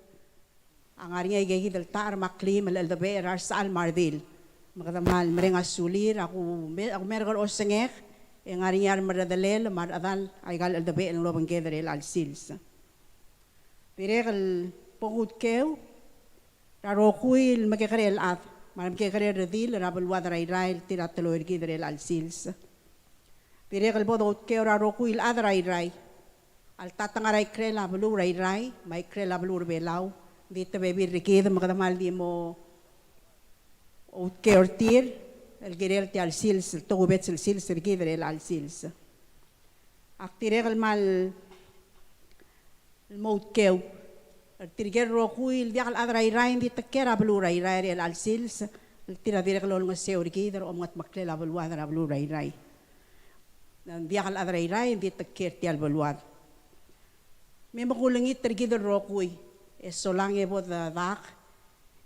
ngar er ngii aika kid el tacher me a kleim el cheldebechel er a resechal me a redil. Me kede kmal mereng a sulir, a ku me, a ku merek er a osengek e ngar er ngii a remerredelel me a rechedal aika el cheldebechel el obengked er chelecha el sils. Dirrek el bo kutkeu er a rokui el mekekerei el chad me a remekekerei el redil er a beluad er a Irrai el tir a teloi er kid er chelecha el sils. Dirrek el bo doutkeu er a rokui el chad er a Irrai, alta te ngar er a ikrel a beluu er a Irrai me a ikrel a beluu er a Belau, di te bebil er kid me kede kmal di mo outkeu er tir el kirel tia el sils, el tokubets el sils er kid er chelecha el sils. Ak dirrek el kmal mo outkeu er tirke el rokui el diak el chad er a Irrai, ng di tekoi er a beluu er a Irrai er chelecha el sils, el tir a dirrek el olengeseu er kid er a omengetmeklel a beluad er a beluu er a Irrai. Ng diak el chad er a Irrai, ng di tekoi er tia el beluad. Me me kulengit er kid el rokui, e solang e bo de dak,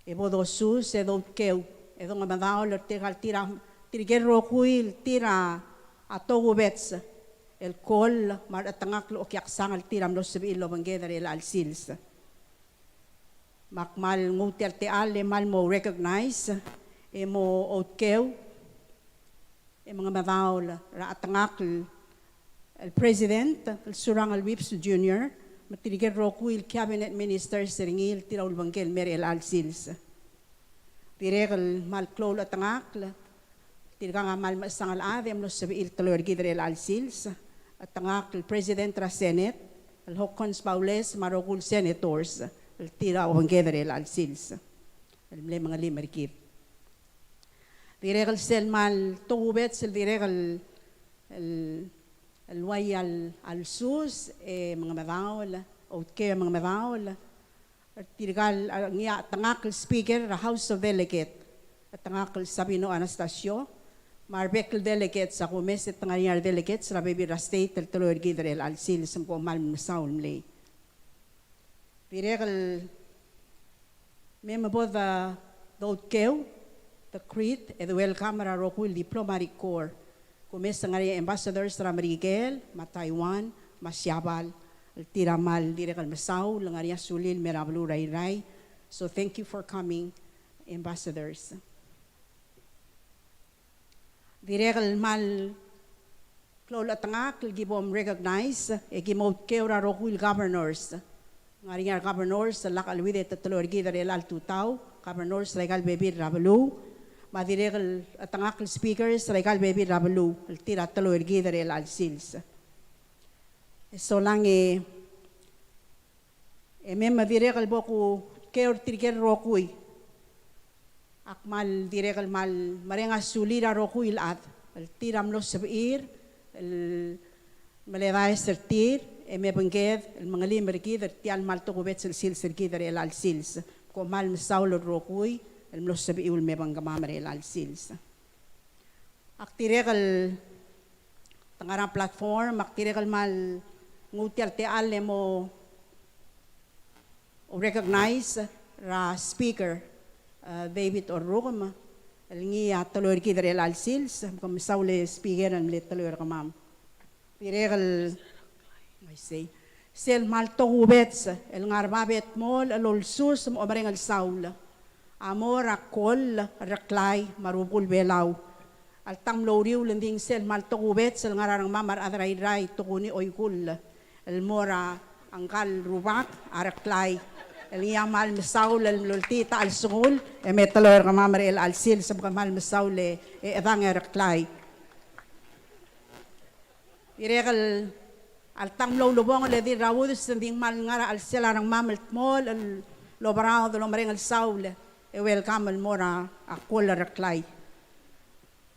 e bo dosus, e doutkeu, e dongemedaol er tirka el tir a, tirke el rokui el tir a tokubets el kol me a rechetengakl el okiaksang el tir a mlo sebechir el obengked er chelecha el sils. Me ak kmal nguu tia el techall e kmal mo recognize e mo outkeu e mengemedaol er a chetengakl el President el Surangel Whipps Junior me tirke el rokui el cabinet ministers er ngii el tir a ulebengkel el mei er chelecha el sils. Dirrek el kmal klou el chetengakl, tirkang a kmal mechesang el chad e mlo sebechir el teloi er kid er chelecha el sils, chetengakl el President er a Senate el Hokkons Baules me a rokui el senators el tir a obengked er chelecha el sils el mle mengelim er kid. Dirrek el sel kmal tokubets el dirrek el, el, el uai a lsus e mengemedaol, outkeu e mengemedaol er tirka el, a, ngii a chetengakl el Speaker er a House of Delegate, chetengakl el Sabino Anastacio, me a rebek el delegates a kumes e te ngar er ngii a redelegates er a bebil er a state el teloi er kid er chelecha el sils, me kom kmal mesaul mlei. Dirrek el me me bo de, doutkeu, de greet, e de welcome er a rokui el diplomatic corps. Kumes e ngar er ngii a ambassadors er a Merikel, me a Taiwan, me a Siabal, el tir a kmal dirrek el mesaul, el ngar er ngii a sulil el mei er a beluu er a Irrai. So thank you for coming, ambassadors. Dirrek el kmal klou el chetengakl el ki bo mrecognize e ki mo outkeu er a rokui el governors. Ngar er ngii a regovernors el lak cheleuid e te teloi er kid er chelecha el tutau, governors er aika el bebil er a beluu, me a dirrek el chetengakl el speakers er aika el bebil er a beluu el tir a teloi er kid er chelecha el sils. E solang e E me me dirrek el bo kutkeu er tirke el rokui. Ak kmal dirrek el kmal mereng a sulir a rokui el chad el tir a mlo sebechir el meledaes er tir e mebengked el mengelim er kid er tia el kmal tokubets el sils er kid er chelecha el sils. Kom kmal mesaul el rokui el mlo sebechiu el mebengkemam er chelecha el sils. Ak dirrek el te ngar er a platform, ak dirrek el kmal nguu tia el techall e mo recognize er a speaker, eh, David Orrukem, el ngii a teloi er kid er chelecha el sils, me kom mesaul e speaker el mle teloi er kemam. Dirrek el, I say, sel kmal tokubets el ngar er bab e dmolech el olsus me a omereng el saul a mo er a koll er a Reklai me a rubekul Belau. Alta ng mlo uriul, e ng di sel kmal tokubets el ngar er a rengmam a rechad er a Irrai, tokuni oikull el mo er a ngka el rubak a Reklai, el ngii a kmal mesaul el mloltiit a chelsengul e me teloi er kemam er chelecha el sils, me ke kmal mesaul e chedang e Reklai. Dirrek el alta ng mlo ulebongel e di er a udes, e ng di kmal ngar er a chelsel a rengmam el dmolech el oberaod el omereng el saul e welcome el mo er a koll er a Reklai.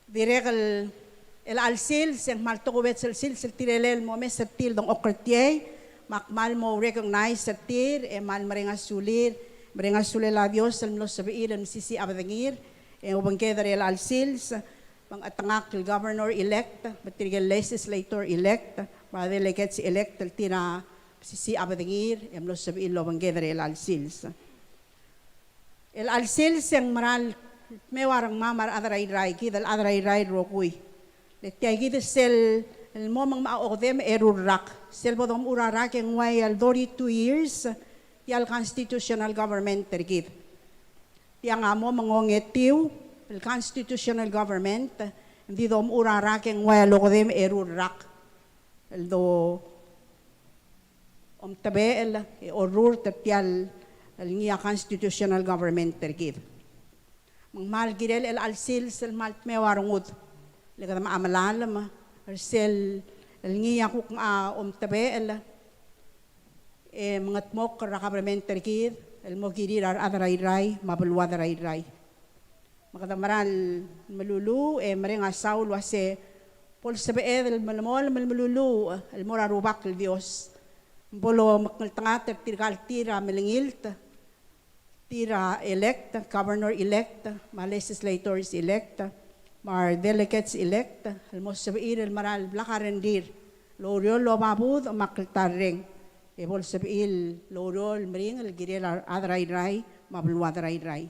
Dirrek el chelecha el sils e ng kmal tokubets el sils el tirelel el mo omes er tir el dengchokl er tiei, me ak kmal mo recognize er tir e kmal mereng a sulir, mereng a sulel a Dios el mlo sebechir el mesisiich a bedengir e obengked er chelecha el sils. Me ng chetengakl el governor elect, me tirke el legislator elect, me a delegates elect el tir a mesisiich a bedengir e mlo sebechir el obengked er chelecha el sils. Chelecha el sils e ng mera el dmeu a rengmam a rechad er a Irrai, kid el chad er a Irrai el rokui. Le tia kid sel mo me ng mo okedei me a eru el rak. Sel bo domechur a rak e ng uai el thirty-two years tia el constitutional government er kid. Tiang a mo me ng ongetiu el constitutional government, ng di domechur a rak e ng uai el okedei me a eru el rak el do omtebechel e orrurt er tia el ngii a constitutional government er kid. Me ng kmal kirel chelecha el sils el kmal dmeu a rengud le kede mo melalem er sel ngii a kuk a omtebechel e mengedmokl er a government er kid el mo kirir a rechad er a Irrai me a beluad er a Irrai. Me kede mera el meluluuch e mereng a saul el uase bo lsebeched el melemolem el meluluuch el mo er a Rubak el Dios. Bo lomekngeltengat er tirka el tir a melengilt, tir a elect, governor elect, me a legislators elect, me a delegates elect, el mo sebechir el mera el blak a rengrir el oureor el oba budech me a kltarreng, e bo lsebechir el oureor el meringel el kirel a rechad er a Irrai me a beluad er a Irrai.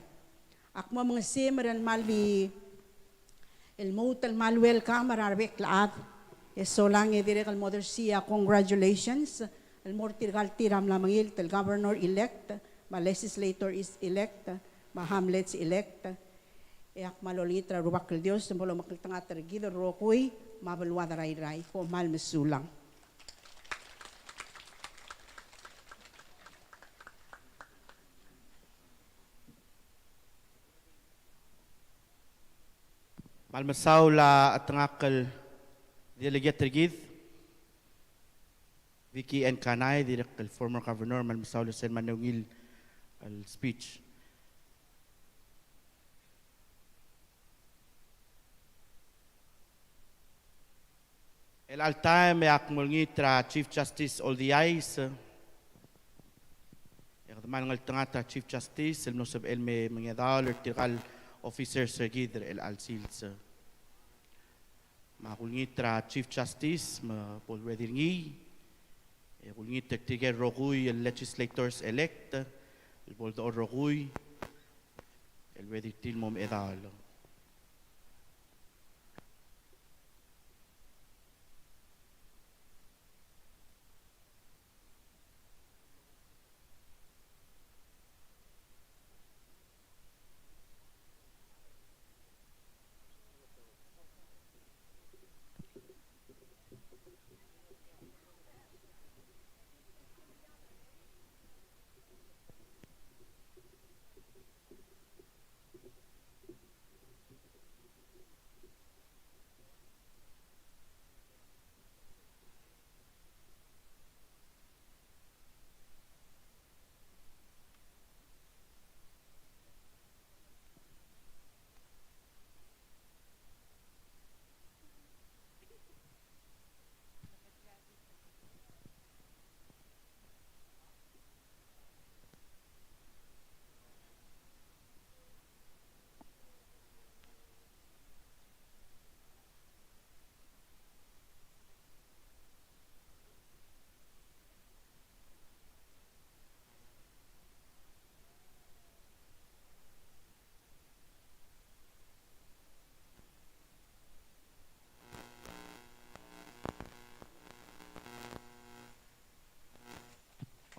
Ak mo mengesim er a kmal di el lmuut el kmal welcome er a rebek el chad. E solang e dirrek el mo odersii a congratulations el mo er tirka el tir a mla mengilt el governor elect, me a legislator is elect, me a hamlets elect. E ak kmal olengit er a Rubak el Dios me bo lomekngeltengat er kid el rokui me a beluad er a Irrai. Kom kmal mesulang. Me kmal mesaul a chetengakl el delegate er kid, Vicky N. Kanai, dirrek el former governor, me kmal mesaul er sel mle ungil el speech. Chelecha el taem e ak mo olengit er a Chief Justice Oldiais. E kede kmal ngeltengat er a Chief Justice el mlo sebechel el me mengedaol er tirka el officers er kid er chelecha el sils. Me ak olengit er a Chief Justice me bo el ready er ngii. E ak olengit er tirke el rokui el legislators elect el bo ledechor el rokui el ready er tir el mo mengedaol.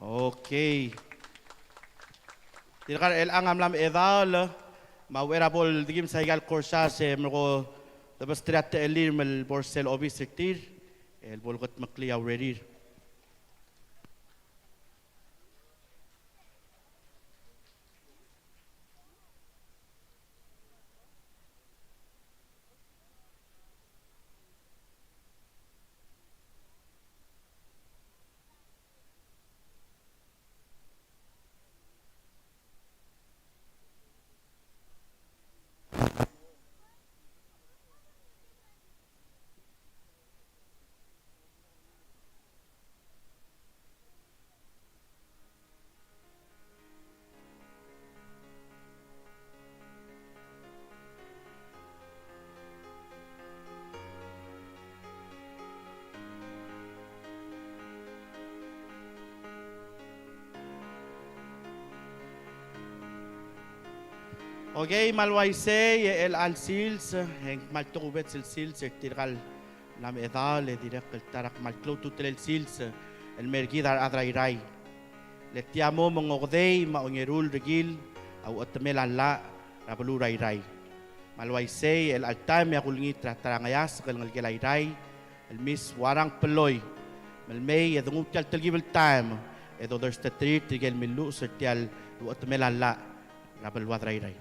Okay. Tirka er chelechang a mla mechedaol, me a uchei er a bo ldekimes aika el korsas e merekong e debesterir a techellir me le bo er sel obis er tir el bo lekedmeklii a urerir. Okay, me a le uaisei e chelecha el sils, e ng kmal tokubets el sils er tirka el mla mechedaol e dirrek el ta er a kmal klou a ultutelel el sils el mei er kid a rechad er a Irrai. Le tia mo me ng okedei me a ongeru el rekil a uchetemel a llach er a beluu er a Irrai. Me a le uaisei e chelecha el taem e ak olengit er a ta er a ngeasek el ngelekel a Irrai el Miss Warang Pelloi me le mei e denguu tia el telkib el taem e dodersteterir tirke el milluches er tia el uchetemel a llach er a beluad er a Irrai.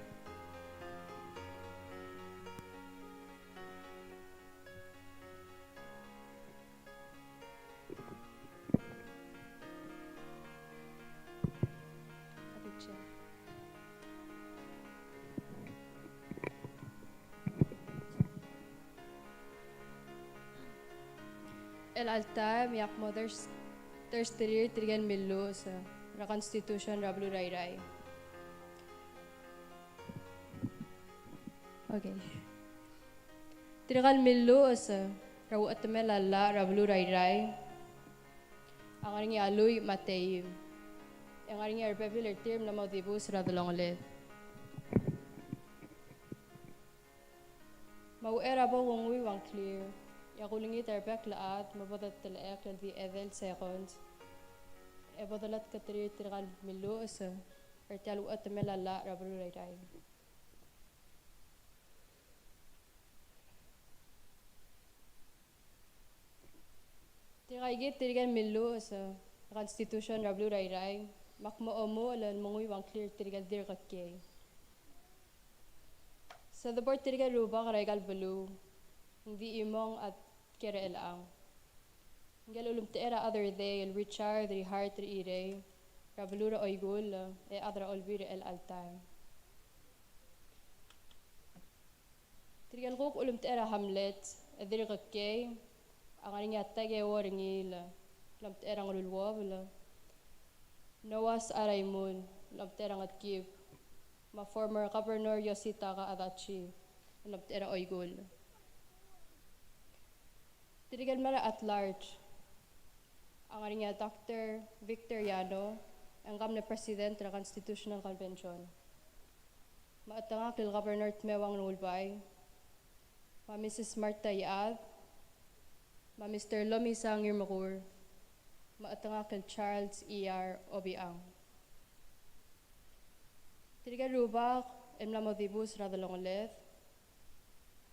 Chelecha el taem e ak mo oders-, Tersterir tirke el milluches er a Constitution er a beluu er a Irrai. Okay. Tirke el milluches er a uchetemel a llach er a beluu er a Irrai a ngar er ngii a Lui Mateim, e ngar er ngii a rebebil er tir el mla mo dibus er a delongeled. Me a uchei er a bo kunguiu a ngklir, e ak ulengit er a rebek el chad me bo detelechekl el di edei el seconds e bo deletketerir tirke el milluches er tia el uchetemel a llach er a beluu er a Irrai. Tirkaikid tirke el milluches er a Constitution er a beluu er a Irrai, me ak mo omuchel el menguiu a ngklir tirke el dirk kiei. Se debo er tirke el rubak er aika el beluu, ng di chimong a Ker er chelechang. Ngike el ulemtechei er a Other Day el Richard Rihart Rechirei er a beluu er a Oikull e chad er a Olbiil er chelecha el taem. Tirke el kuk ulemtechei er a hamlet e dirk kiei a ngar er ngii a Takeo Rengiil el omtechei er a Ngeruluobel, Noah Saraimul el omtechei er a Ngetkib, me a former Governor Yositaka Adachi el omtechei er a Oikull. Tirke el mla er a at large a ngar er ngii a Doctor Victor Yano, e ngka mle President er a Constitutional Convention, me a chetengakl el Governor Tmewang Rengulbai, me a Missus Martha Ichad, me a Mister Lomisang Ngirmekur, me a chetengakl el Charles E R Obichang. Tirke el rubak el mla mo dibus er a delongeled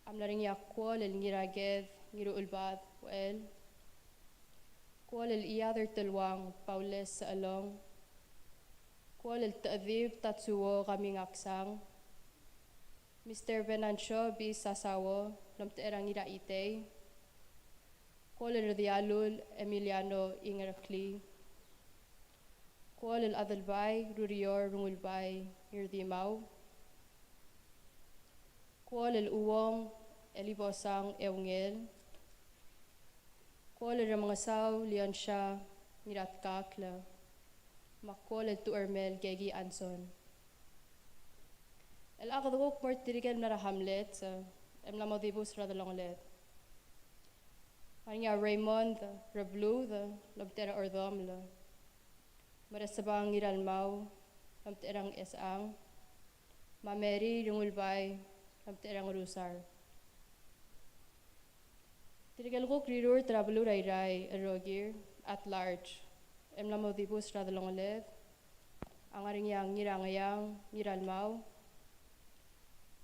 a mla er ngii a Kuol el Ngiraked Ngiruchelbad Uchel, Kuol el Iad er Teluang Paulus Sechelong, Kuol el Techedib Tatsuo Kamingaksang, Mister Venancio B. Sasao el omtechei er a Ngirachitei, Kuol el Redialul Emiliano Ingerekli, Kuol el Adelbai Rurior Rengulbai Ngirdimau, Kuol el Uong Elibosang Eungel, Kuol el Remengesau Leoncia Ngiratkakl, me a Kuol el Tuchermel Keki Anson. El chad el kuk mo er tirke el mla er a hamlet e mla mo dibus er a delongeled a ngar er ngii a Raymond Rebluud el omtechei er a Ordomel, Meresebang Ngiralmau el omtechei er a Ngchesechang, me a Mary Rengulbai el omtechei er a Ngerusar. Tirke el kuk rirurt er a beluu er a Irrai el rokir at large el mla mo dibus er a delongeled a ngar er ngii a Ngirangeang Ngiralmau,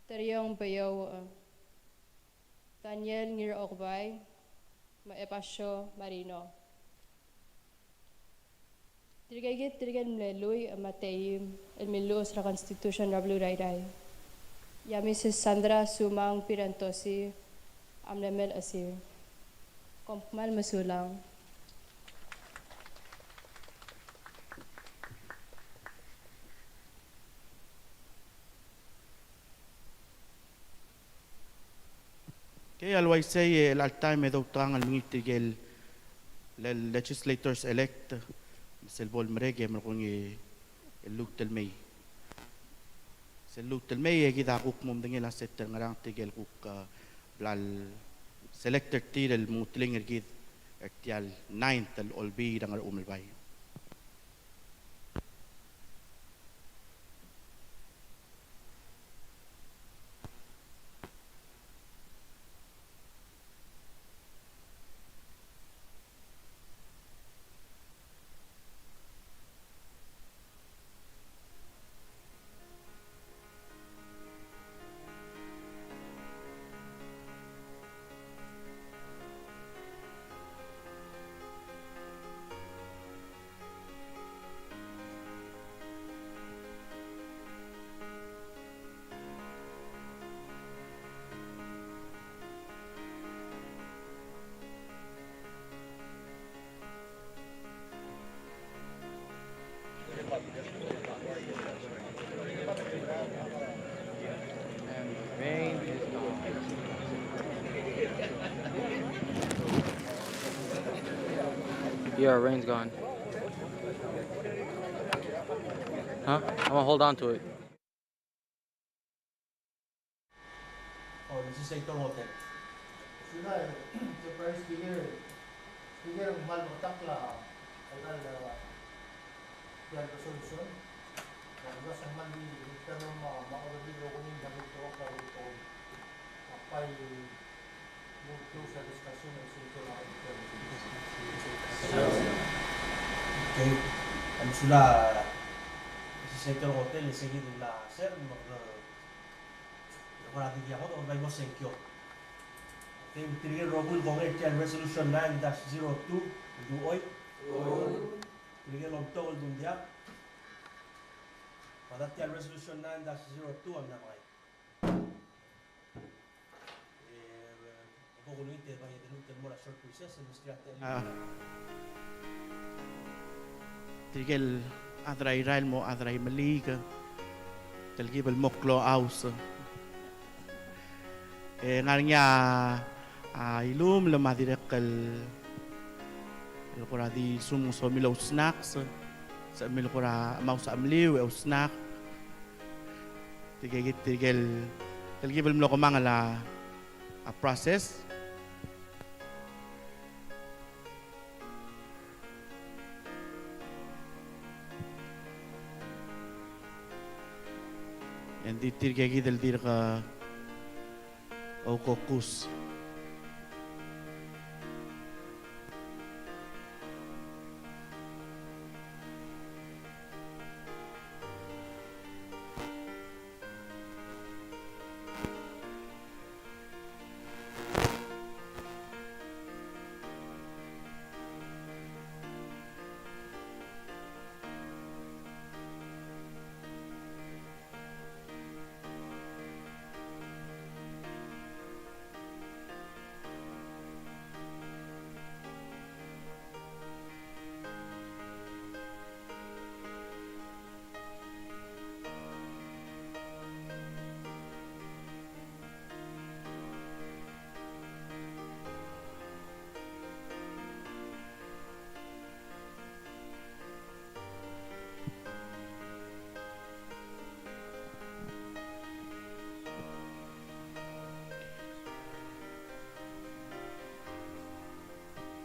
Teriong Beiouch, Daniel Ngiraokebai, me a Ebasio Marino. Tirkaikid tirke el mle Lui me a Teim el milluches er a Constitution er a beluu er a Irrai. E a Missus Sandra Sumang Pierantozzi a mle mei el chesir. Kom kmal mesulang. Okay, a le uaisei e chelecha el taem e doutekangel el mengiil tirke el legislators elect, sel bo lemerek e merekong e lluut el mei. Sel lluut el mei e kid a kuk mo medengei el a set el ngerang tirke el kuk, a, bla el select er tir el menguteling er kid er tia el ninth el Olbiil er a Ngerchumelbai. Yeah, our rain's gone. Huh? I'm gonna hold on to it. Oh, this is Senator Hotel. Should I, the price figure, figure mal matakla, I got, uh, the resolution. Okay. Ng sulang, se kid el hotel, se kid el mla ser, me ng kora di a ngodech el bai mo sengkio. Okay, tirke el rokui el kongei er tia el resolution nine dash zero two, el dechor. Tirke el omtok el dul diak. Mada tia el resolution nine dash zero two a mla mei. E, e, ko kulengit e bai de lmuut el mo er a short recess, e mesterir a techellir. A. Tirke el chad er a Irrai el mo chad er a Imeliik, telkib el mo klou a house. E ngar er ngii a, a, ilumel me a dirrek el, el kora di lsekum ng somiu el ousnaks, sebechemiu el kora mo ousmecheliu e ousnak. Tirke, tirke el, telkib el mlo kemanget a, a process. Engdi tirke kid el dirk oukokus.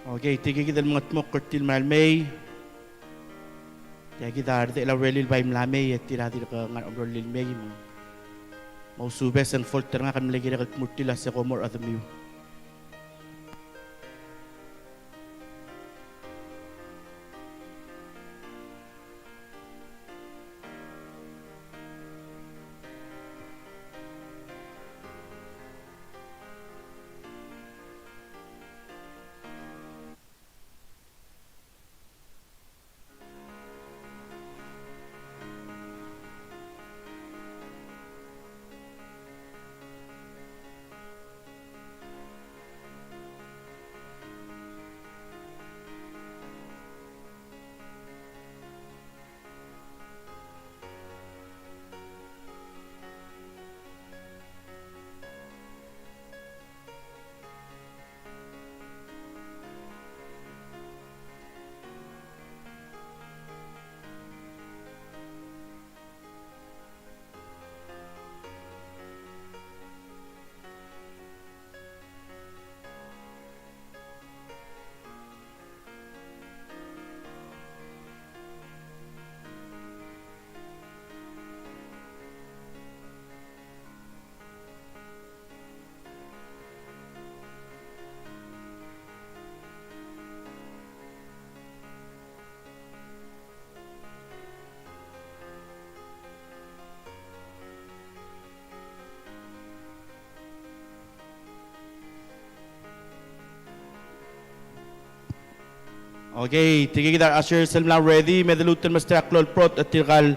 Okay, tirke kid el mengedmokl er tir el mei. Tia kid a redechel a urerir el bai mla mei, e tir a dirk ngar er a omerolir el mei me, me ousubes e ng folt er ngak el mle kirek el dmu er tir el se kom mo er a chedemiu. Okay, tirke kid a re ushers el mla ready, me de lmuut el mesterir a klou el brotech er tirka el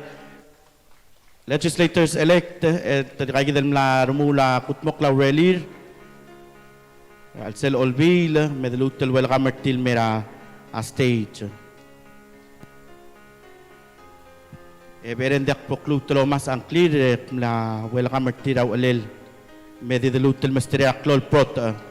legislators elect, e tirka kid el mla remuul a kudmokl a urerir. Er a chelsel a olbiil, me de lmuut el welcome er tir el mei er a stage. E bereng e ng diak bo kluut el omes a ngklir, e mla welcome er tir a uchelel. Me di de lmuut el mesterir a klou el brotech.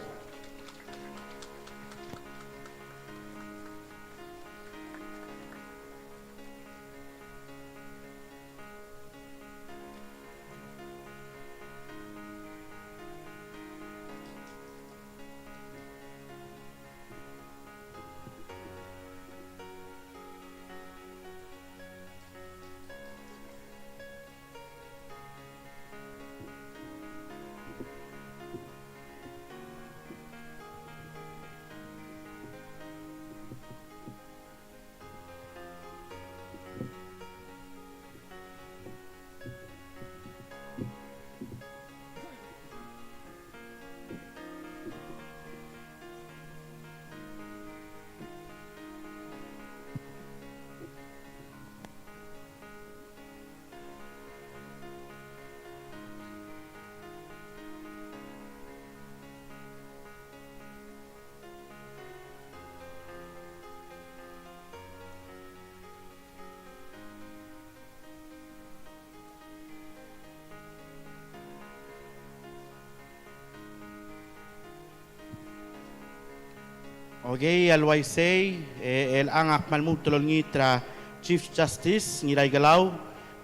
Okei, a le uaisei, e, chelechang a kmal lmuut el olengit er a Chief Justice Ngiraikelau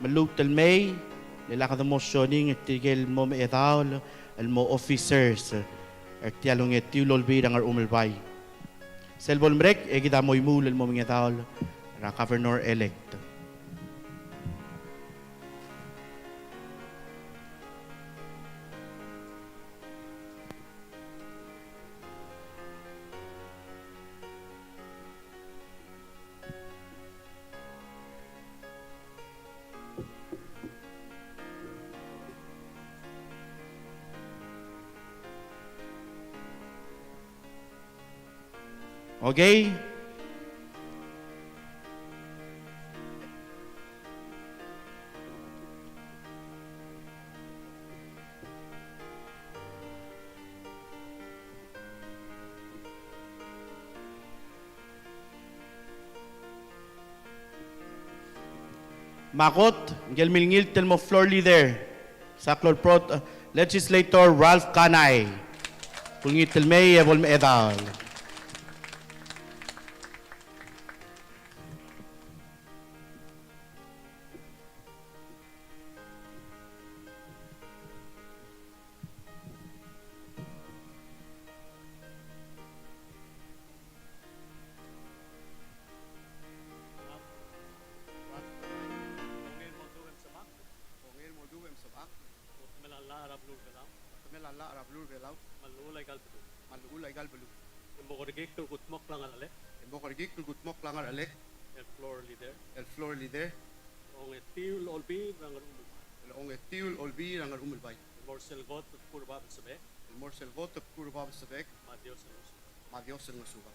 me lluut el mei, e lak de mo sioning er tirke el mo mengedaol el mo officers er tia el ongetiu el olbiil er a Ngerchumelbai. Sel bo lemerek e kid a mo imuul el mo mengedaol er a Governor-elect. Okei. Me a kot, ngike el milengilt el mo floor leader, sa klou el prot, Legislator Ralph Kanai. Kulengit el mei e bo lemechedaol. Kongei el mo oldubech e mesebechakl. Kongei el mo oldubech e mesebechakl. Otemel a llach er a beluu er a Belau. Otemel a llach er a beluu er a Belau. Me a llechul aika el beluu. Me a llechul aika el beluu. E mo kerekikl el kudmokl a ngerchelek. E mo kerekikl el kudmokl a ngerchelek. El floor leader. El floor leader. Ongetiu el olbiil er a Ngerchumelbai. El ongetiu el olbiil er a Ngerchumelbai. El mo er sel kot el kuk er a bab el sebechek. El mo er sel kot el kuk er a bab el sebechek. Me a Dios el ngosukau. Me a Dios el ngosukau.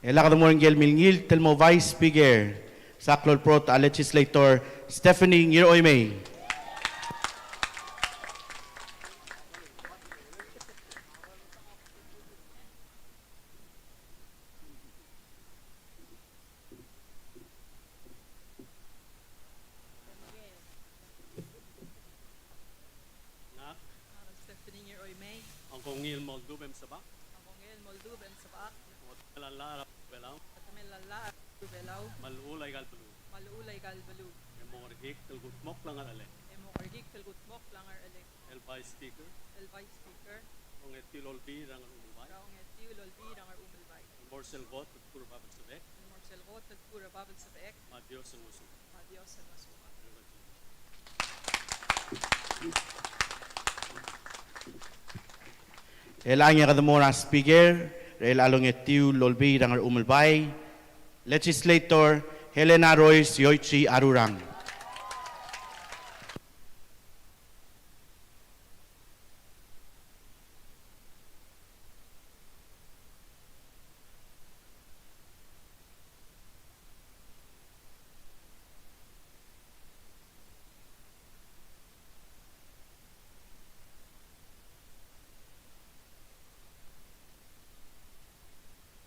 E lak de mo er ngike el milengilt el mo Vice Speaker, sa klou el prot a Legislator Stephanie Ngiroimei. Ngak. Ngak a Stephanie Ngiroimei. A kongei el mo oldubech e mesebechakl. A kongei el mo oldubech e mesebechakl. Otemel a llach er a beluu er a Belau. Otemel a llach er a beluu er a Belau. Me a llechul aika el beluu. Me a llechul aika el beluu. E mo kerekikl el kudmokl a ngerchelek. E mo kerekikl el kudmokl a ngerchelek. El Vice Speaker. El Vice Speaker. Ongetiu el olbiil er a Ngerchumelbai. Ongetiu el olbiil er a Ngerchumelbai. El mo er sel kot el kuk er a bab el sebechek. El mo er sel kot el kuk er a bab el sebechek. Me a Dios el ngosukau. Me a Dios el ngosukau. E chelechang e kede mo er a Speaker er chelecha el ongetiu el olbiil er a Ngerchumelbai, Legislator Helena Royce Yoichi Arurang.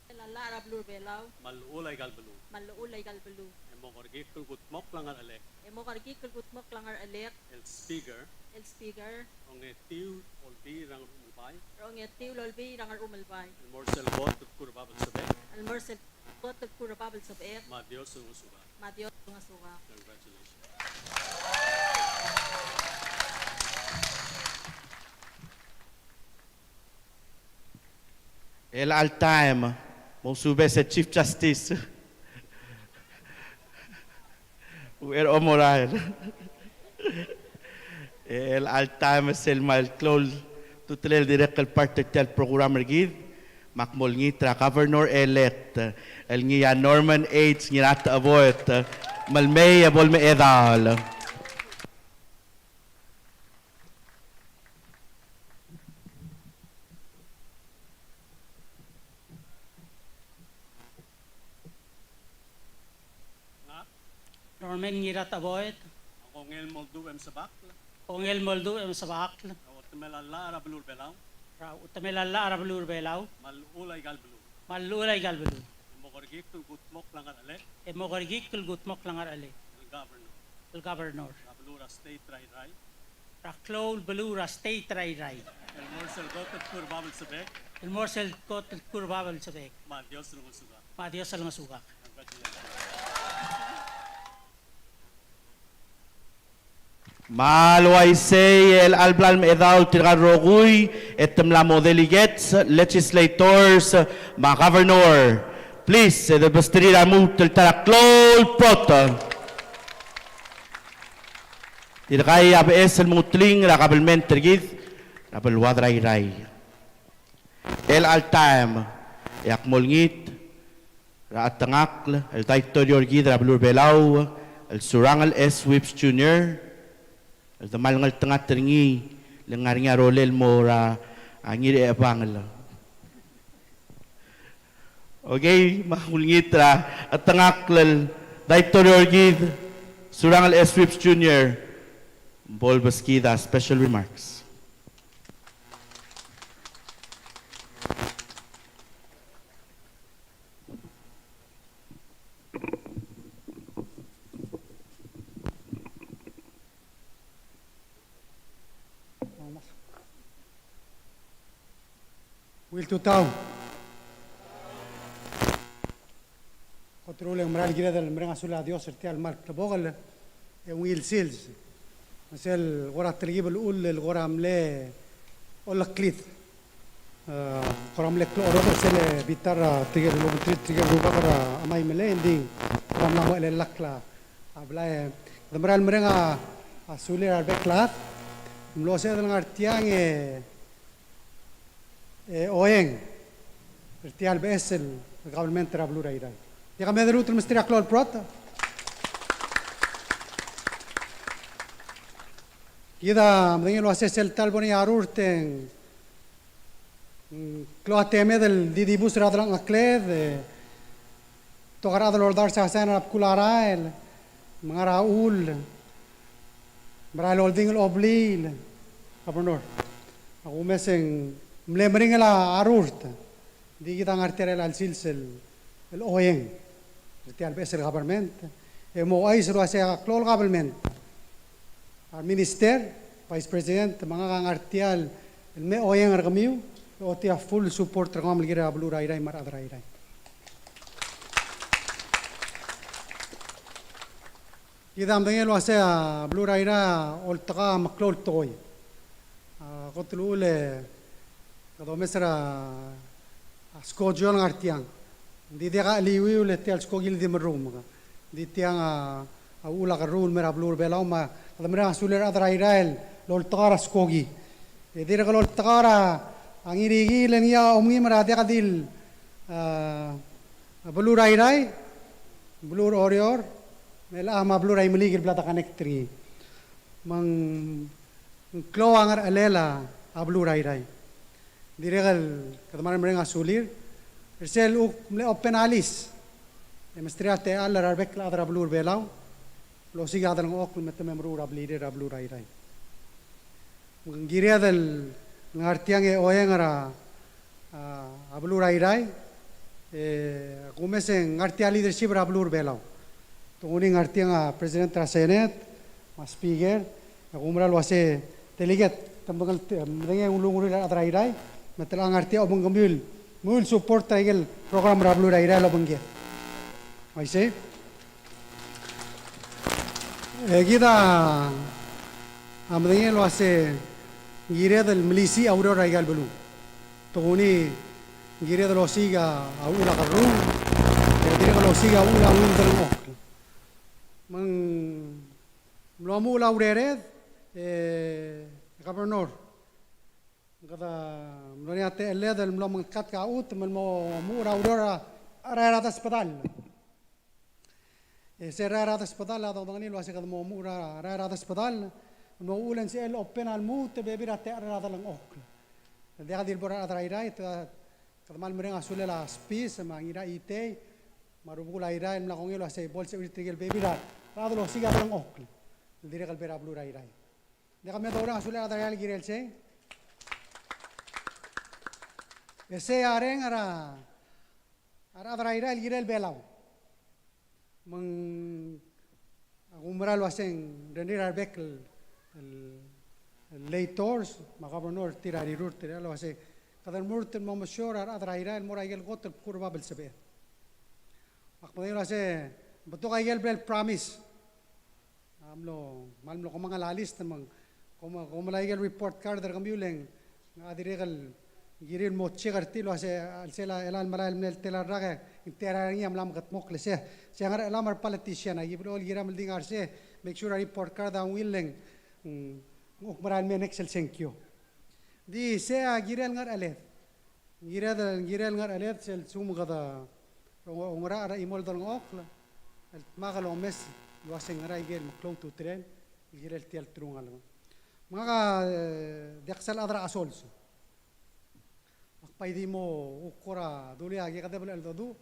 Otemel a llach er a beluu er a Belau. Me a llechul aika el beluu. Me a llechul aika el beluu. E mo kerekikl el kudmokl a ngerchelek. E mo kerekikl el kudmokl a ngerchelek. El Speaker. El Speaker. Ongetiu el olbiil er a Ngerchumelbai. Ongetiu el olbiil er a Ngerchumelbai. El mo er sel kot el kuk er a bab el sebechek. El mo er sel kot el kuk er a bab el sebechek. Me a Dios el ngosukau. Me a Dios el ngosukau. Congratulations. E chelecha el taem, mo subes e Chief Justice Ucherchomorael. E chelecha el taem sel mei el klou el ultutelel el dirrek el part er tia el program er kid, me ak mo olengit er a Governor-elect el ngii a Norman H. Ngiratecheboet me lemei e bo lemechedaol. Ngak. Norman Ngiratecheboet. A kongei el mo oldubech e mesebechakl. Kongei el mo oldubech e mesebechakl. Er a uchetemel a llach er a beluu er a Belau. Er a uchetemel a llach er a beluu er a Belau. Me a llechul aika el beluu. Me a llechul aika el beluu. E mo kerekikl el kudmokl a ngerchelek. E mo kerekikl el kudmokl a ngerchelek. El Governor. El Governor. Er a beluu er a state er a Irrai. er a klou el beluu er a state er a Irrai. El mo er sel kot el kur bab el sebek. El mo er sel kot el kur bab el sebek. Me a Dios el ngosukak. Me a Dios el ngosukak. Me a le uaisei e chelecha el bla el mechedaol tirka el rokui e te mla mo delegates, legislators, me a governor. Please, e de besterir a lmuut el ta er a klou el brot. Tirka a beches el mengutling er a kabelment er kid er a beluad er a Irrai. Chelecha el taem e ak mo olengit er a chetengakl el daitorio er kid er a beluu er a Belau el Surangel S. Whipps Junior el de mal ngeltengat er ngii le ngar er ngii a rolel el mo er a Ngirchechebangel. Okay, me ak olengit er a chetengakl el daitorio er kid Surangel S. Whipps Junior me bo lebeskid a special remarks. Ungil tutau. Kot el uchul e ng mera el kired el mereng a sulel a Dios er tia el kmal klebokel e ungil sils. Me sel kora telkib el chull el kora mle oleklid. E, kora mle klou a rubak er sel bitar a tirke el obengterir tirke el rubak er a Chemai Melei, e ng di kora mla mo chelellakl a blai. Kede mera el mereng a sulir a rebek el chad. Ng mlo sebeched el ngar tiang e e oeng er tia el beches el government er a beluu er a Irrai. Diak a me deruul el mesterir a klou el brot. Kid a medengei el uasei sel ta el bo er ngii a rurt e ng klou a temed el di dibus er a delengchekled, e betok a rechad el oldars a sain er a bkul a rael, me ngar er a chull, mera el oldingel a blil, Governor. A kumes e ng mle meringel a rurt. Ng di kid a ngar tia er a chelecha el sils el oeng er tia el beches el government. E mo ouchais el uasei a klou el government, a minister, vice president, me ngak a ngar tia el me oeng er kemiu, e ochotii a full support er kemam el kirel a beluu er a Irrai me a rechad er a Irrai. Kid a medengei el uasei a beluu er a Irrai a oltekau a meklou el tekoi. A kot el uchul e kede omes er a skoki el ngar tiang. Ng di diak a cheliuiu le tia el skoki el di merruum. Ng di tiang a uchul a kerruul el mei er a beluu er a Belau me kede mereng a sulir a rechad er a Irrai el oltekau er a skoki. E dirrek el oltekau er a Ngirikiil e ngii a omngim er a diak di el, a, beluu er a Irrai, beluu er a Oreor, me chelechang me a beluu er a Imeliik el bla de connect er ngii. Me ng klou a ngerchelel a beluu er a Irrai. Dirrek el kede mera el mereng a sulir er sel kuk mle open a lease e mesterir a techall er a rebek el chad er a beluu er a Belau el osiik a delengchokl me te me meruul a blirir er a beluu er a Irrai. Me ng kired el ngar tiang e oeng er a, a, a beluu er a Irrai, e a kumes e ng ngar tia el leadership er a beluu er a Belau. Te kuk ngii ngar tiang a President er a Senate, me a Speaker, e a kumerang el uasei delegate, te medengei, medengei a ulunguruir a rechad er a Irrai, me te locha ngar tia a obengkemiu el, me el support er a ikel program er a beluu er a Irrai el obengked. Uaisei. E kid a medengei el uasei ng kired el melisiich a ureor er a ikal beluu. Te kuk ngii ng kired el osiik a uchul a kerruul, e dirrek el osiik a uchul a ungil delengchokl. Me ng mlo muchel a urered, e Governor, kede mlo er ngii a techelled el mlo mengkatk a chutem el mo muchel a ureor er a, er a rael er a desbedall. E se rael er a desbedall a dodengelii el uasei kede mo muchel a rael er a desbedall el mo uchul e ng sebechel el open a lmuut el bebil er a techall er a delengchokl. Ng diak di le bo er a rechad er a Irrai, te kede kmal mereng a sulel a Spis me a Ngiraitei me a rubekul a Irrai el mla kongei el uasei bo lsebechir tirke el bebil er a rechad el osiik a delengchokl el dirrek el bo er a beluu er a Irrai. Ng diak a me doureng a sulel a rechad er a Irrai el kirel sei. E sei a reng er a a rechad er a Irrai el kirel Belau. Me ng, a kumerang el uasei ng rengrir a rebek el, el, legislators me a governor er tir a rirurt er a el uase kede remurt el mo mesiou er a rechad er a Irrai el mo er a ikel kot el bkul er a bab el sebeched. Me ak medengei el uase betok a ikel bla el promise. A mlo, kmal mlo kemanget a list me ng kom, kom melai ikel report card er kemiu le ng a dirrek el kirir el mo check er tir el uase a chelsel a chelecha el melai el mle tela el rak e ng tia er ngii a mla mekedmokl e sei. Sei a ngerchelam er a politician, aki blechoel kiram el di ngar sei, make sure a report card a ungil le ng, mm, ng kuk mera el mei next el sengkio. Di sei a kirel ngercheled. Ng kirel, ng kirel ngercheled sel lsekum kede ongerachel er a chimo el delengchokl el dmak el omes el uase ng ngera ikel meklou a ultutelel el kirel tia el telungalek. Me ngak a, e, diak sel chad er a chesols. Ak bai di mo kuk kora dulii a kekedeb el cheldecheduch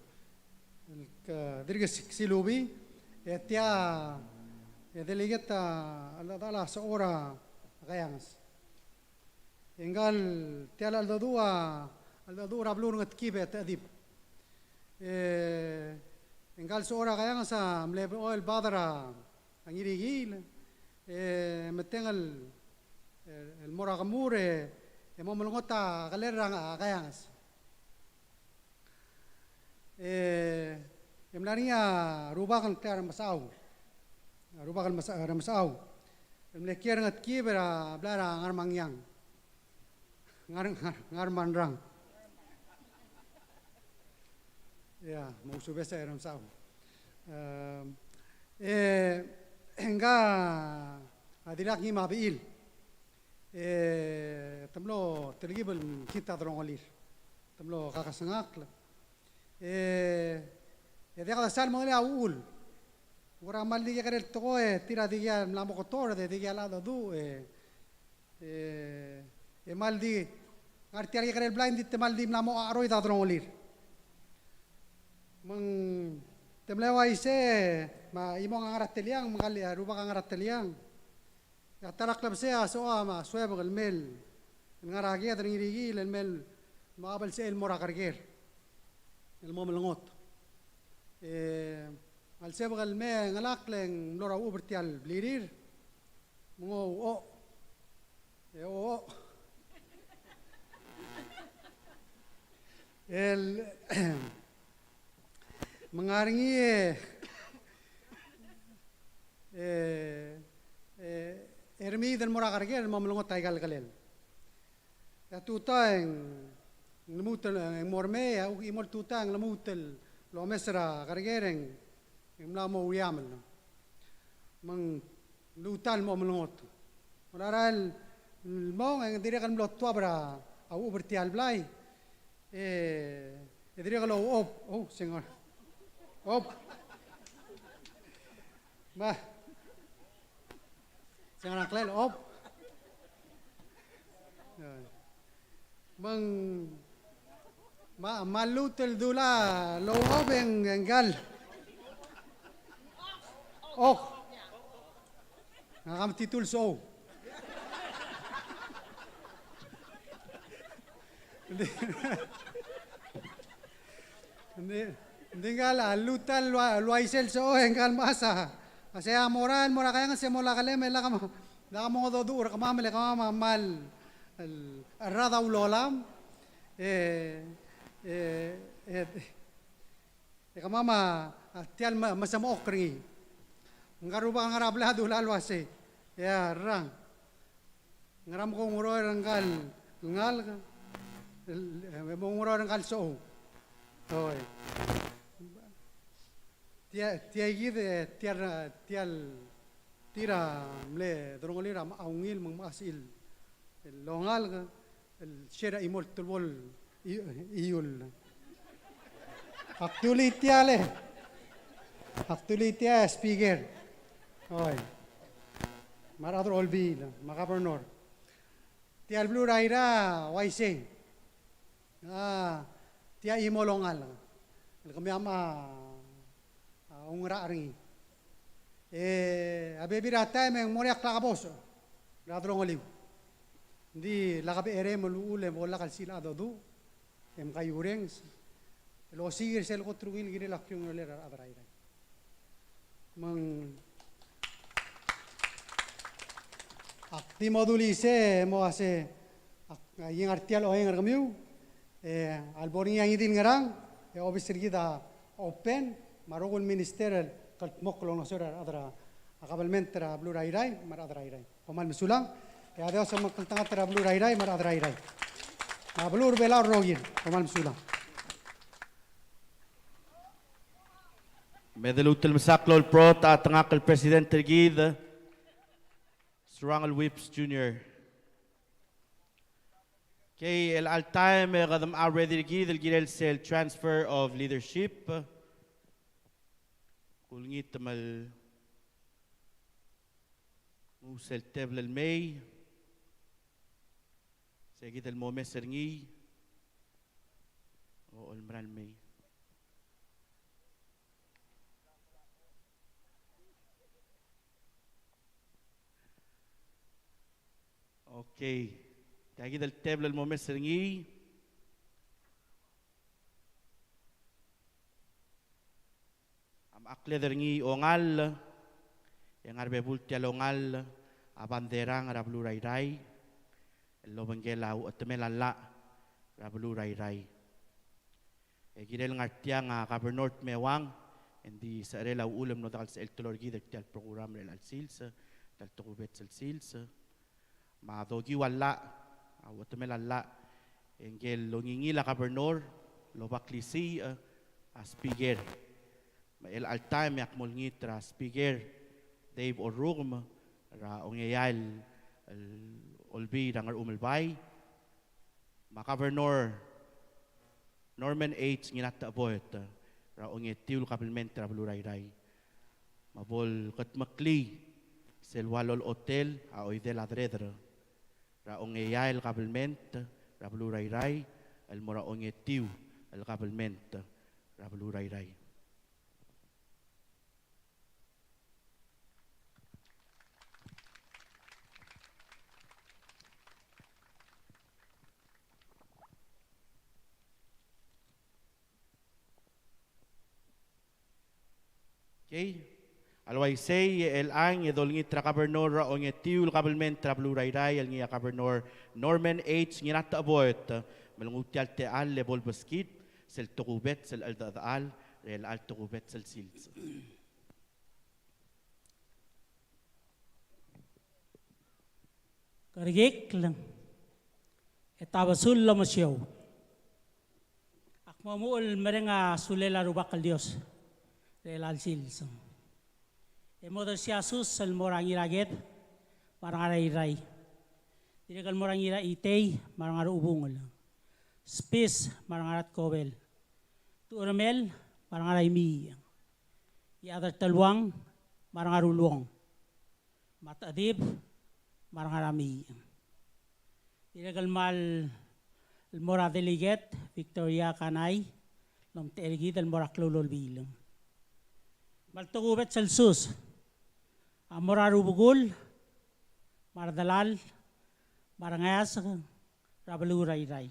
el ke dirk si-, silubii, e tia, e delegate a, a, a Sechor a Kaianges. E ngkal tia el cheldecheduch a, cheldecheduch er a beluu er a Ngetkib e Techedib. E ngkal Sechor a Kaianges a mle blechoel el bad er a Ngirikiil, e metengel el, el mo er a kemur e, e mo melengot a kelel er a Kaianges. E, e mla er ngii a rubak el ngklel a Remesechau. A rubak el Mesa-, Remesechau el mle kiei er a Ngetkib er a blai er a Ngermangiang. Ngar, ngar, Ngarmanrang. Ia, mo ousubes a Remesechau. Em, e, ngka a dirkak ngii me a bechil. E te mlo telkib el mekngit a delongelir. Te mlo kakesengakl. E, e diak desal mengelii a uchul. Ng kora kmal di kekerei el tekoi e tir a dikea el mla mo ketord e dikea el cheldecheduch e, e, e kmal di ngar tia el kekerei el blai e ng di te kmal di mla mo cheroid a delongelir. Me ng te mle uaisei, me a chimong a ngar er a teliang, me ngkal a rubak a ngar er a teliang. E a ta er a klebesei a Sechor a suebek el mei el ngar er a ked er a Ngirikiil el mei el mo chabelsechei el mo er a Kerker el mo melengot. E a lsebek el mei e ngelakl e ng mlo er a uchub er tia el blirir. Me ng ouchoch. E ouchoch. El Me ng ngar er ngii e, e, e, e remiid el mo er a Kerker el mo melengot aika el kelel. E a tutau e ng lmuut el, e ng mo remei, e a uchul me ng mo tutau e ng lmuut el omes er a Kerker e ng mla mo uriamel. Me ng lmuut el mo melengot. Ng mla er a el mong e ng dirrek el mlo tuab er a uchub er tia el blai. E, e dirrek el ouchob. Oh, sengar. Ob. Ma. Sengar a ngklel, ob. Me ng, ma, me a lluut el dula el ouchob e ng, e ngkal. Ok. Ngak a metitur el sechou. Ng di, ng di, ng di ngkal a lluut el ua-, uaisei el sechou e ngkal mechas a, a sei a mo er a, mo er a Kaianges e mo lak lem e lak mo, lak mongedecheduch er kemam, le kemam a kmal, el, cherrad a ulolam. E, e, e, e kemam a, a tia el me-, mesemechokl er ngii. Ngka el rubak el ngar er a blai a dula el uasei. E a rrang. Ngera me ke oungeroel er ngka el ngalek, el, e, me oungeroel er ngka el sechou. Oi. Tia, tia kid, e, tia, tia el, tir a mle delongelir a ungil me ng mechas el, el ongalek, el share a chimo el telbo el i-, iul. Ak dulii tia le. Ak dulii tia speaker. Oi. Me a rechad er a olbiil, me a governor. Tia el beluu er a Irrai a uaisei. A, tia chimo el ongalek. El kemiu a, a, oungerachel er ngii. E a bebil er a taem e ng mo er ngii a klakebosech er a delongeliu. Ng di lak becherei me a uchul e bo lak el sel cheldecheduch e mkai urenges el osiik er sel kot el ungil el kirel a kringel er a rechad er a Irrai. Me ng Ak di mo dulii sei, e mo uase, ak, a, ngii a ngar tia el oeng er kemiu, e, a lebo er ngii a ngii di el ngerang, e obis er kid a open, me a rokui el minister el kldmokl el olengeseu er a rechad er a, a kabelment er a beluu er a Irrai, me a rechad er a Irrai. Kom kmal mesulang, e a Dios a omekngeltengat er a beluu er a Irrai, me a rechad er a Irrai. Me a beluu er a Belau el rokir, kom kmal mesulang. Me de luut el mesakl el olbrot a chetengakl el president er kid, Surangel Whipps Junior. Okay, el chelecha el taem e kede mo ready er kid el kirel sel transfer of leadership. Kulengit me lenguu sel tebel el mei. Se kid el mo omes er ngii. O, el mera el mei. Okay. Tia kid el tebel el mo omes er ngii. A mechakl er ngii a ongall, e ngar er a bebul tia el ongall a banderang er a beluu er a Irrai, el obengkel a uchetemel a llach er a beluu er a Irrai. E kirel ngar tiang a Governor Tmewang, e ng di secherel a uchul e mlo diak el sechel el teloi er kid er tia el program er chelecha el sils, tia el tokubets el sils. Me a dokiu a llach, a uchetemel a llach, e ngike el ongingil a Governor el oba klisiich a Speaker. Me chelecha el taem e ak mo olengit er a Speaker Dave Orrukem er a ongeai el, el olbiil er a Ngerchumelbai, me a Governor Norman H. Ngiratecheboet er a ongetiu el kabelment er a beluu er a Irrai. Me bo el kedmeklii sel ua lolechotel a oidel a deredel er a ongeai el kabelment er a beluu er a Irrai el mo er a ongetiu el kabelment er a beluu er a Irrai. Okay. A le uaisei e chelechang e dolengit er a Governor er a ongetiu el kabelment er a beluu er a Irrai el ngii a Governor Norman H. Ngiratecheboet, me lenguu tia el techall e bo lebeskid sel tokubets el cheldechedechal er chelecha el tokubets el sils. Kerekikl, e tabesul el omesiou. Ak mo omuchel el mereng a sulel a Rubak el Dios er chelecha el sils. E mo dersii a sus el mo er a Ngiraked me a Rengar er a Irrai. Dirrek el mo er a Ngiraitei me a Rengar er a Ubungel. Spis me a Rengar er a Tkobel. Tucheremel me a Rengar er a Imiich. Iechad er a Teluang me a Rengar er a Uluong. Me a Techedib me a Rengar er a Imiich. Dirrek el kmal mo er a Delegate Victoria Kanai el omtechei er kid el mo er a klou el olbiil. Me a le tokubets el sus a mo er a rubekul me a redelal me a rengeasek er a beluu er a Irrai.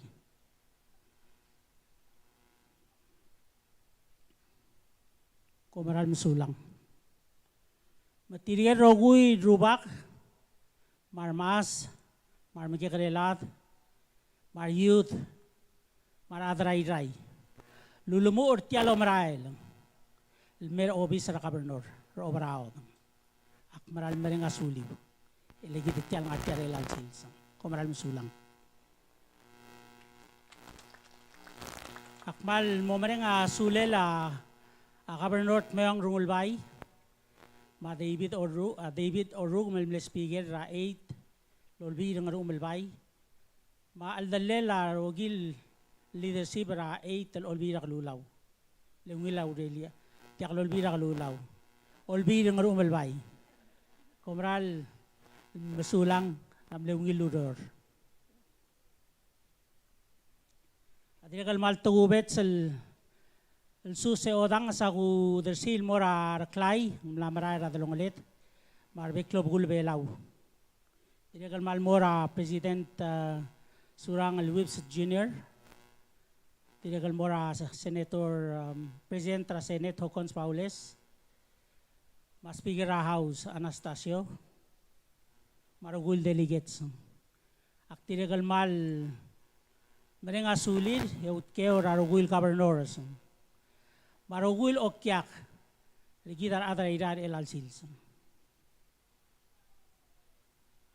Kom kmal mesulang. Me tirke el rokui el rubak, me a remechas, me a remekekerei el chad, me a re youth, me a rechad er a Irrai el ulemuchel er tia el omerael el mei er a obis er a Governor er a Oberaod. Ak meral mereng a suliu. E le kid tia el ngar tia er chelecha el sils. Kom meral mesulang. Ak kmal mo mereng a sulel a, a Governor Tmewang Rengulbai, me a David Orru-, a David Orrukem el mle speaker er a eight el olbiil er a Ngerchumelbai, me a cheldellel a rokui el leadership er a eight el olbiil er a kelulau. Le ungil a urelia, tia el olbiil er a kelulau. Olbiil er a Ngerchumelbai. Kom meral mesulang er a mle ungil el ureor. A dirrek el kmal tokubets el, el sus e odanges a kudersii el mo er a Reklai, ng mla merael er a delongeled, me a rebek el obekul Belau. Dirrek el kmal mo er a President, eh, Surangel Whipps Junior. Dirrek el mo er a Se-, Senator, um, President er a Senate Hokkons Baules. Me a Speaker er a House Anastacio. me a rokui el delegates. Ak dirrek el kmal mereng a sulir e outkeu er a rokui el governors me a rokui el okiak er kid a rechad er a Irrai er chelecha el sils.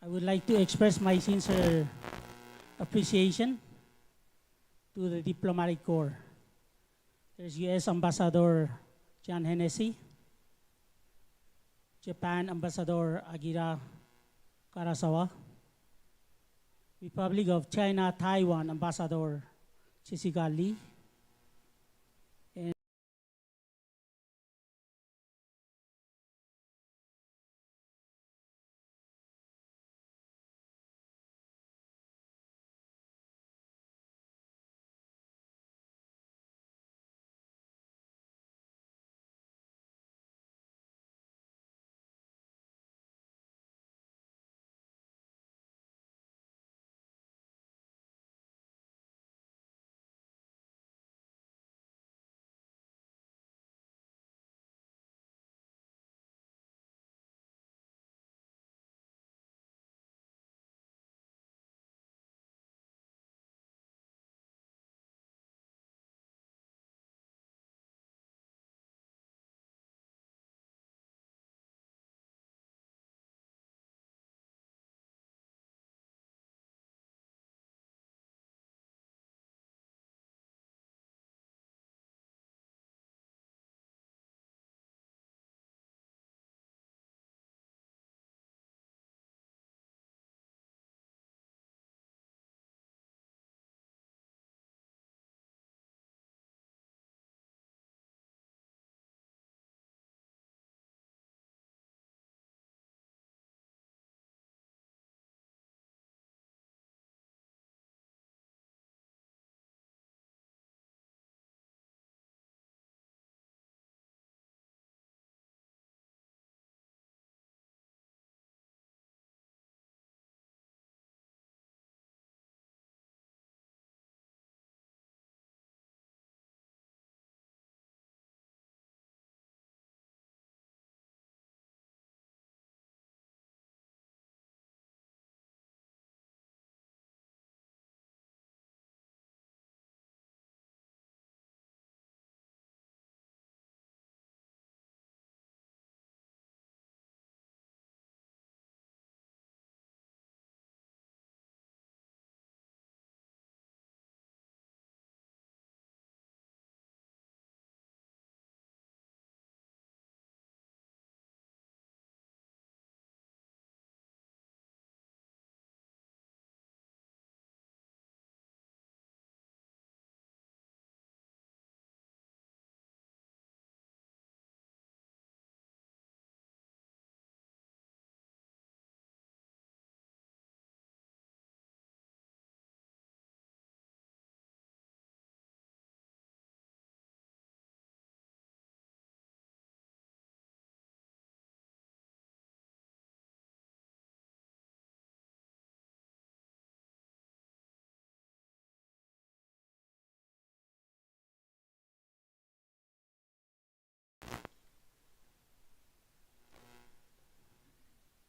I would like to express my sincere appreciation to the diplomatic corps. There's U S Ambassador John Hennessy, Japan Ambassador Akira Karasawa, Republic of China Taiwan Ambassador Jessica Lee, and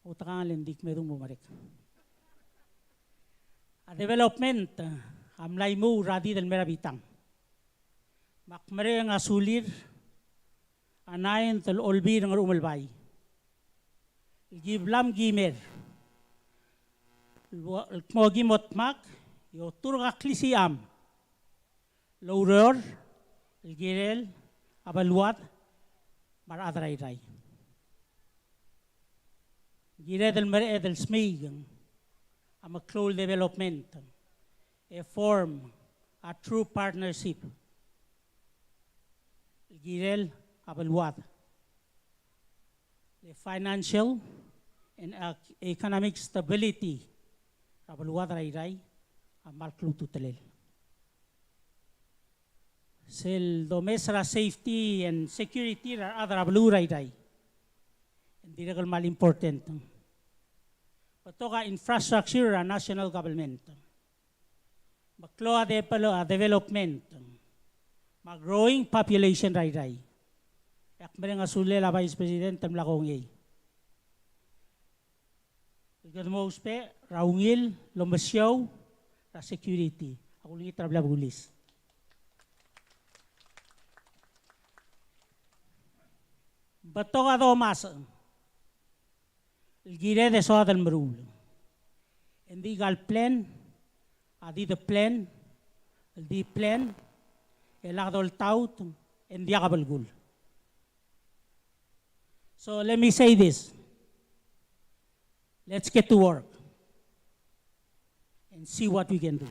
Outekangel e ng di kmedung bo merek. A development a mla imuul er a did el mei er a bitang. Me ak mereng a sulir a ninth el Olbiil er a Ngerchumelbai el ki blam ki mer el kmo ki mo dmak e oturk a klisicham el oureor el kirel a beluad me a rechad er a Irrai. Kired el mereched el smiik a meklou el development e form a true partnership el kirel a beluad. Le financial and ec-, economic stability er a beluad er a Irrai a kmal klou a ultutelel. Sel domes er a safety and security er a rechad er a beluu er a Irrai, ng dirrek el kmal important. Betok a infrastructure er a national government. Meklou a devel-, a development me a growing population er a Irrai. E ak mereng a sulel a Vice President el mla kongei. Kede mo ousbech er a ungil el omesiou er a security. Ak olengit er a blil a bulis. Betok a domasech el kired e soad el meruul. Engdi kal plan a di de plan, el di plan, e lak doltaut, engdi ak belkul. So let me say this. Let's get to work and see what we can do.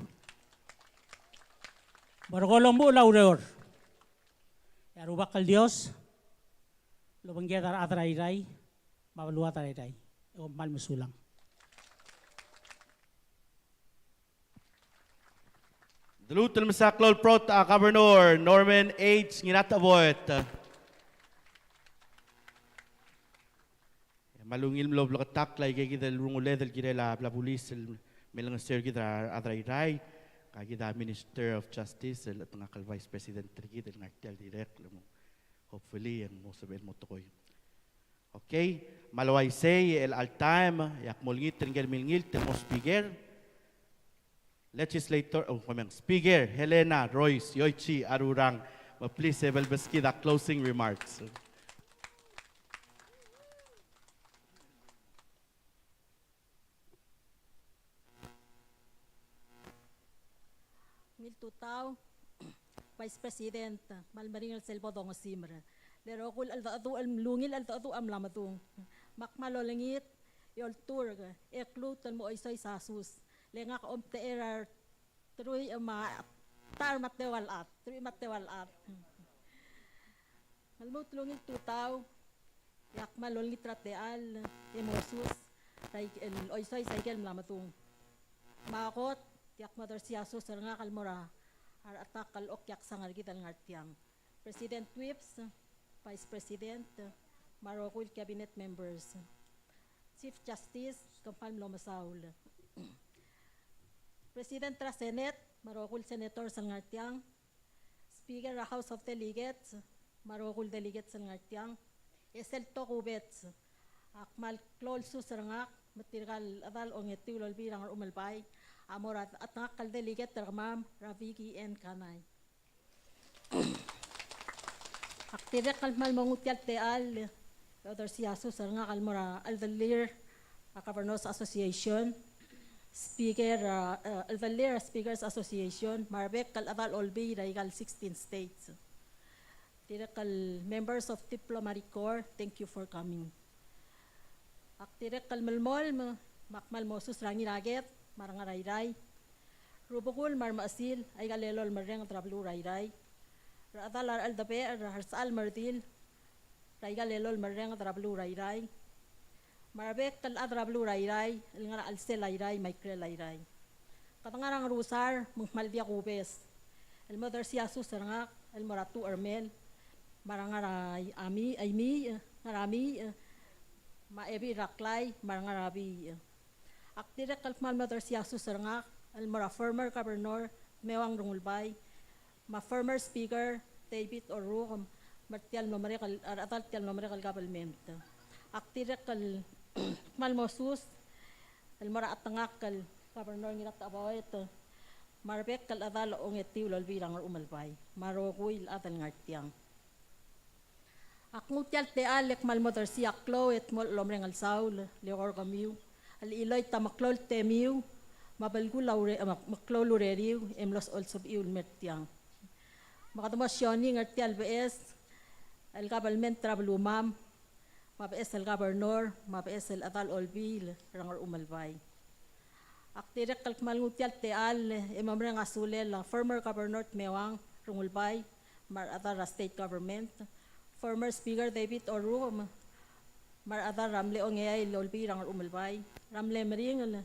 Bo er kol omuchel a ureor. E a Rubak el Dios el obengked a rechad er a Irrai me a beluad er a Irrai. E kom kmal mesulang. Deluut el mesa klou el prot a Governor Norman H. Ngiratecheboet. Me a ungil mlo bleketakl a ikakid el renguled el kirel a blil a bulis el me olengeseu er kid er a rechad er a Irrai, ka kid a Minister of Justice el chetengakl el Vice President er kid el ngar tia el dirrek el mo, hopefully e ng mo sebechel el mo tekoi. Okay, me a le uaisei, el all time, e ak mo olengit er ngike el milengilt el mo speaker. Legislator, oh, komeng, Speaker Helena Royce Yoichi Arurang, me please e bo lebeskid a closing remarks. Ungil tutau, Vice President, me a le meringel sel bo dongesimer. Le rokui el cheldecheduch el mlungil el cheldecheduch a mla medung. Me ak kmal olengit e olturk e kluut el mo oisois a sus. Le ngak a omtechei er a truich me a ta er a teua el chad, truich me a teua el chad. Me lmuut el ungil tutau, e ak kmal olengit er a techall e mo sus er a ikel oisois a ikel mla medung. Me a kot, e ak mo odersii a sus er ngak el mo er a rechetak el okiaksang er kid el ngar tiang. President Whipps, Vice President, me a rokui el Cabinet members. Chief Justice, kom kmal mlo mesaul. President er a Senate, me a rokui el senators el ngar tiang. Speaker er a House of Delegates, me a rokui el delegates el ngar tiang. E sel tokubets, ak kmal klou el sus er ngak, me tirka el chedal ongetiu el olbiil er a Ngerchumelbai a mo er a chetengakl el delegate er kemam er a Vicky N. Kanai. Ak dirrek el kmal mo nguu tia el techall e odersii a sus er ngak el mo er a cheldellir a Governors Association, Speaker, a, a, cheldellir a Speakers Association, me a rebek el chedal olbiil er a ikal sixteen states. Dirrek el members of diplomatic corps, thank you for coming. Ak dirrek el melemolem, me ak kmal mo sus er a Ngiraked, me a Rengar er a Irrai. Rubekul me a Remechesil, aika el elolem el merenged er a beluu er a Irrai. Rechedal a recheldebechel, er a Resechal me a Redil, er aika el elolem el merenged er a beluu er a Irrai. Me a rebek el chad er a beluu er a Irrai, el ngar er a chelsel a Irrai, me a ikrel a Irrai. Kede ngar er a Ngerusar, me ng kmal diak kubes el mo odersii a sus er ngak, el mo er a Tuchermel, me a Rengar er a Ami-, Aimii, Ngar er a Mii, me a Ebil er a Klai, me a Rengar er a Bii. Ak dirrek el kmal mo odersii a sus er ngak, el mo er a former governor, Tmewang Rengulbai, me a former speaker, David Orrukem, me er tia el mlo merek el, a rechedal tia el mlo merek el government. Ak dirrek el kmal mo sus, el mo er a chetengakl el Governor Ngiratecheboet, me a rebek el chedal ongetiu el olbiil er a Ngerchumelbai, me a rokui el chad el ngar tiang. Ak nguu tia el techall e kmal mo odersii a klou e dmolech el omereng el saul el eko er kemiu, el chiloit a meklou el temiu, me a belkul a ure-, me-, meklou el ureriu, e mlo sebechir el mer tiang. Me kede mo sioning er tia el beches el government er a belumam, me a beches el governor, me a beches el chedal olbiil er a Ngerchumelbai. Ak dirrek el kmal nguu tia el techall e mo mereng a sulel a former governor Tmewang Rengulbai, me a rechedal er a state government, former speaker David Orrukem, me a rechedal er a mle ongeai el olbiil er a Ngerchumelbai, er a mle meringel el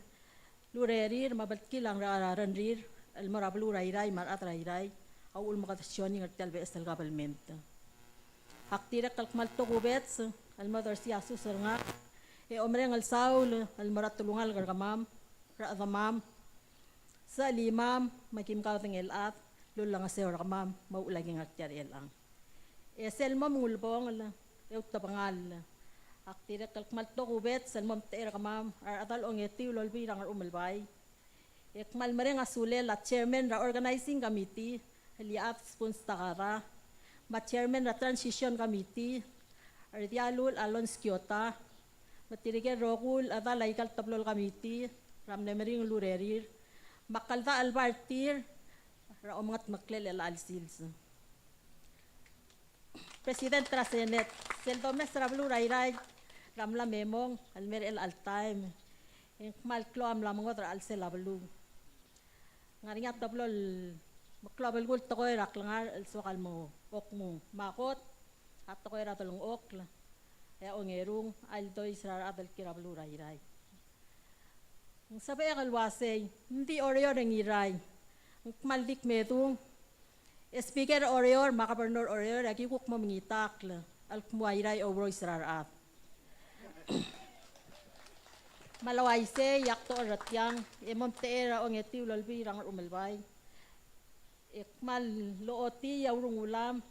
urerir me a beltkil a rengrir el mo er a beluu er a Irrai me a rechad er a Irrai, a uchul me kede sioning er tia el beches el government. Ak dirrek el kmal tokubets el mo odersii a sus er ngak e omereng el saul el mo er a telungalek er kemam, er a chedemam, sechelimam, me kim kaudengei el chad el ulengeseu er kemam me a uchul a ki ngar tia er chelechang. E sel mo mengulebongel e utebengall. Ak dirrek el kmal tokubets el mo omtechei er kemam, a rechedal ongetiu el Olbiil er a Ngerchumelbai. E kmal mereng a sulel a chairman er a organizing committee, el Iechad Spuns Takada, me a chairman er a transition committee, er Dialul Alonz Kiota, me tirke el rokui el chedal aika el teblo el committee, er a mle meringel el urerir, me a kldachelbar tir, er a omengetmeklel el chelecha el sils. President er a Senate, sel domes er a beluu er a Irrai, er a mla me mong, el mer chelecha el taem, e ng kmal klou a mla mengodech er a chelsel a beluu. Ng ngar er ngii a teblo el meklou a belkul tekoi er a klengar el soak el mo okmu. Me a kot, a tekoi er a delengchokl, e a ongerung, a ildois er a rechad el kiei er a beluu er a Irrai. Ng sebechek el uasei, ng di Oreor e ng Irrai. Ng kmal di kmedung, e Speaker er Oreor me a Governor er Oreor a ki kuk mo mengitakl el kmo a Irrai a ourois er a rechad. Me a le uaisei, e ak dechor er tiang, e mo omtechei er a ongetiu el Olbiil er a Ngerchumelbai. E kmal lochotii a urungulam,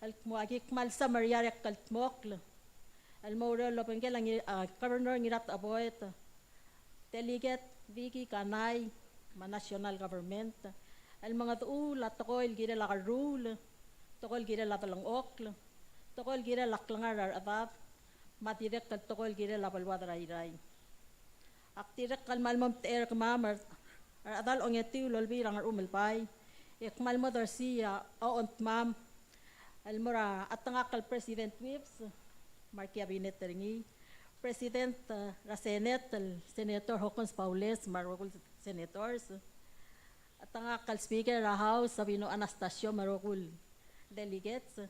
el kmo a ki kmal summary er a kldmokl, el mo oureor el obengkel a Ngi-, a, Governor Ngiratecheboet, Delegate Vicky Kanai, me a national government, el mengedecheduch a tekoi el kirel a kerruul, tekoi el kirel a delengchokl, tekoi el kirel a klengar er a rechedad, me a dirrek el tekoi el kirel a beluad er a Irrai. Ak dirrek el kmal mo omtechei er kemam er a rechedal ongetiu el Olbiil er a Ngerchumelbai, e kmal mo odersii a ochontemam, el mo er a chetengakl el President Whipps, me a recabinet er ngii, President, eh, er a Senate, el Senator Hokkons Baules, me a rokui el senators, chetengakl el Speaker er a House, Sabino Anastacio, me a rokui el delegates,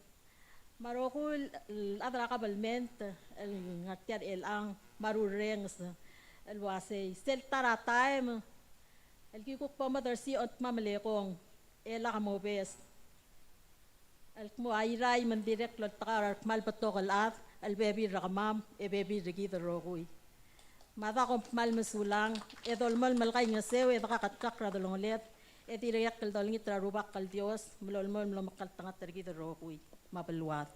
me a rokui el chad er a government el ngar tia er chelechang, me a rurrenges el uasei, sel ta er a taem el ki kuk bo modersii a ochontemam el ekong, e lak mobes el kmo a Irrai me ng dirrek el oltekau er a rekmal betok el chad el bebil er kemam e bebil er kid el rokui. Me a da kom kmal mesulang, e dolemolem el kaingeseu e dekaketakl er a delongeled, e dirrek el dolengit er a Rubak el Dios me lolemolem el omekngeltengat er kid el rokui me a beluad.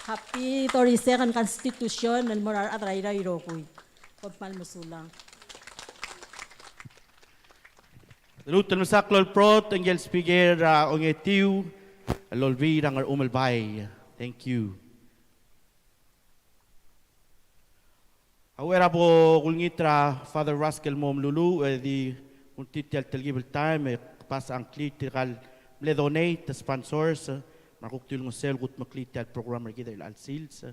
Happy thirty-second Constitution el mo er a rechad er a Irrai el rokui. Kom kmal mesulang. Lmuut el mesa klou el brotech ngike el Speaker er a ongetiu el Olbiil er a Ngerchumelbai. Thank you. A uchei er a bo kulengit er a Father Rusk el mo meluluuch, e di ultuil tia el telkib el taem e pass a ngklir tirka el mle donate, sponsors, me a kuk di olengeseu el kudmeklii tia el program er kid er chelecha el sils.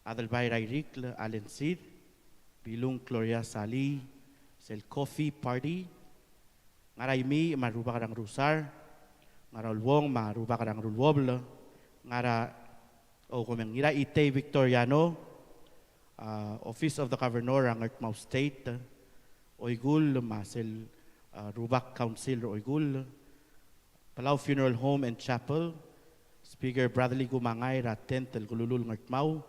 Adelbai er a Irikl, Allen Sid, Bilung Gloria Salii, sel coffee party, Ngara Imiich me a Rubak er a Ngerusar, Ngara Ulebong me a Rubak er a Ngeruluobel, Ngara, o, Komeng, Ngiraitei Victoriano, a, Office of the Governor er a Ngardmau State, Oikull me a sel, a, Rubak Council er Oikull, Palau Funeral Home and Chapel, Speaker Bradley Kumangai er a tenth el Kelulul Ngardmau,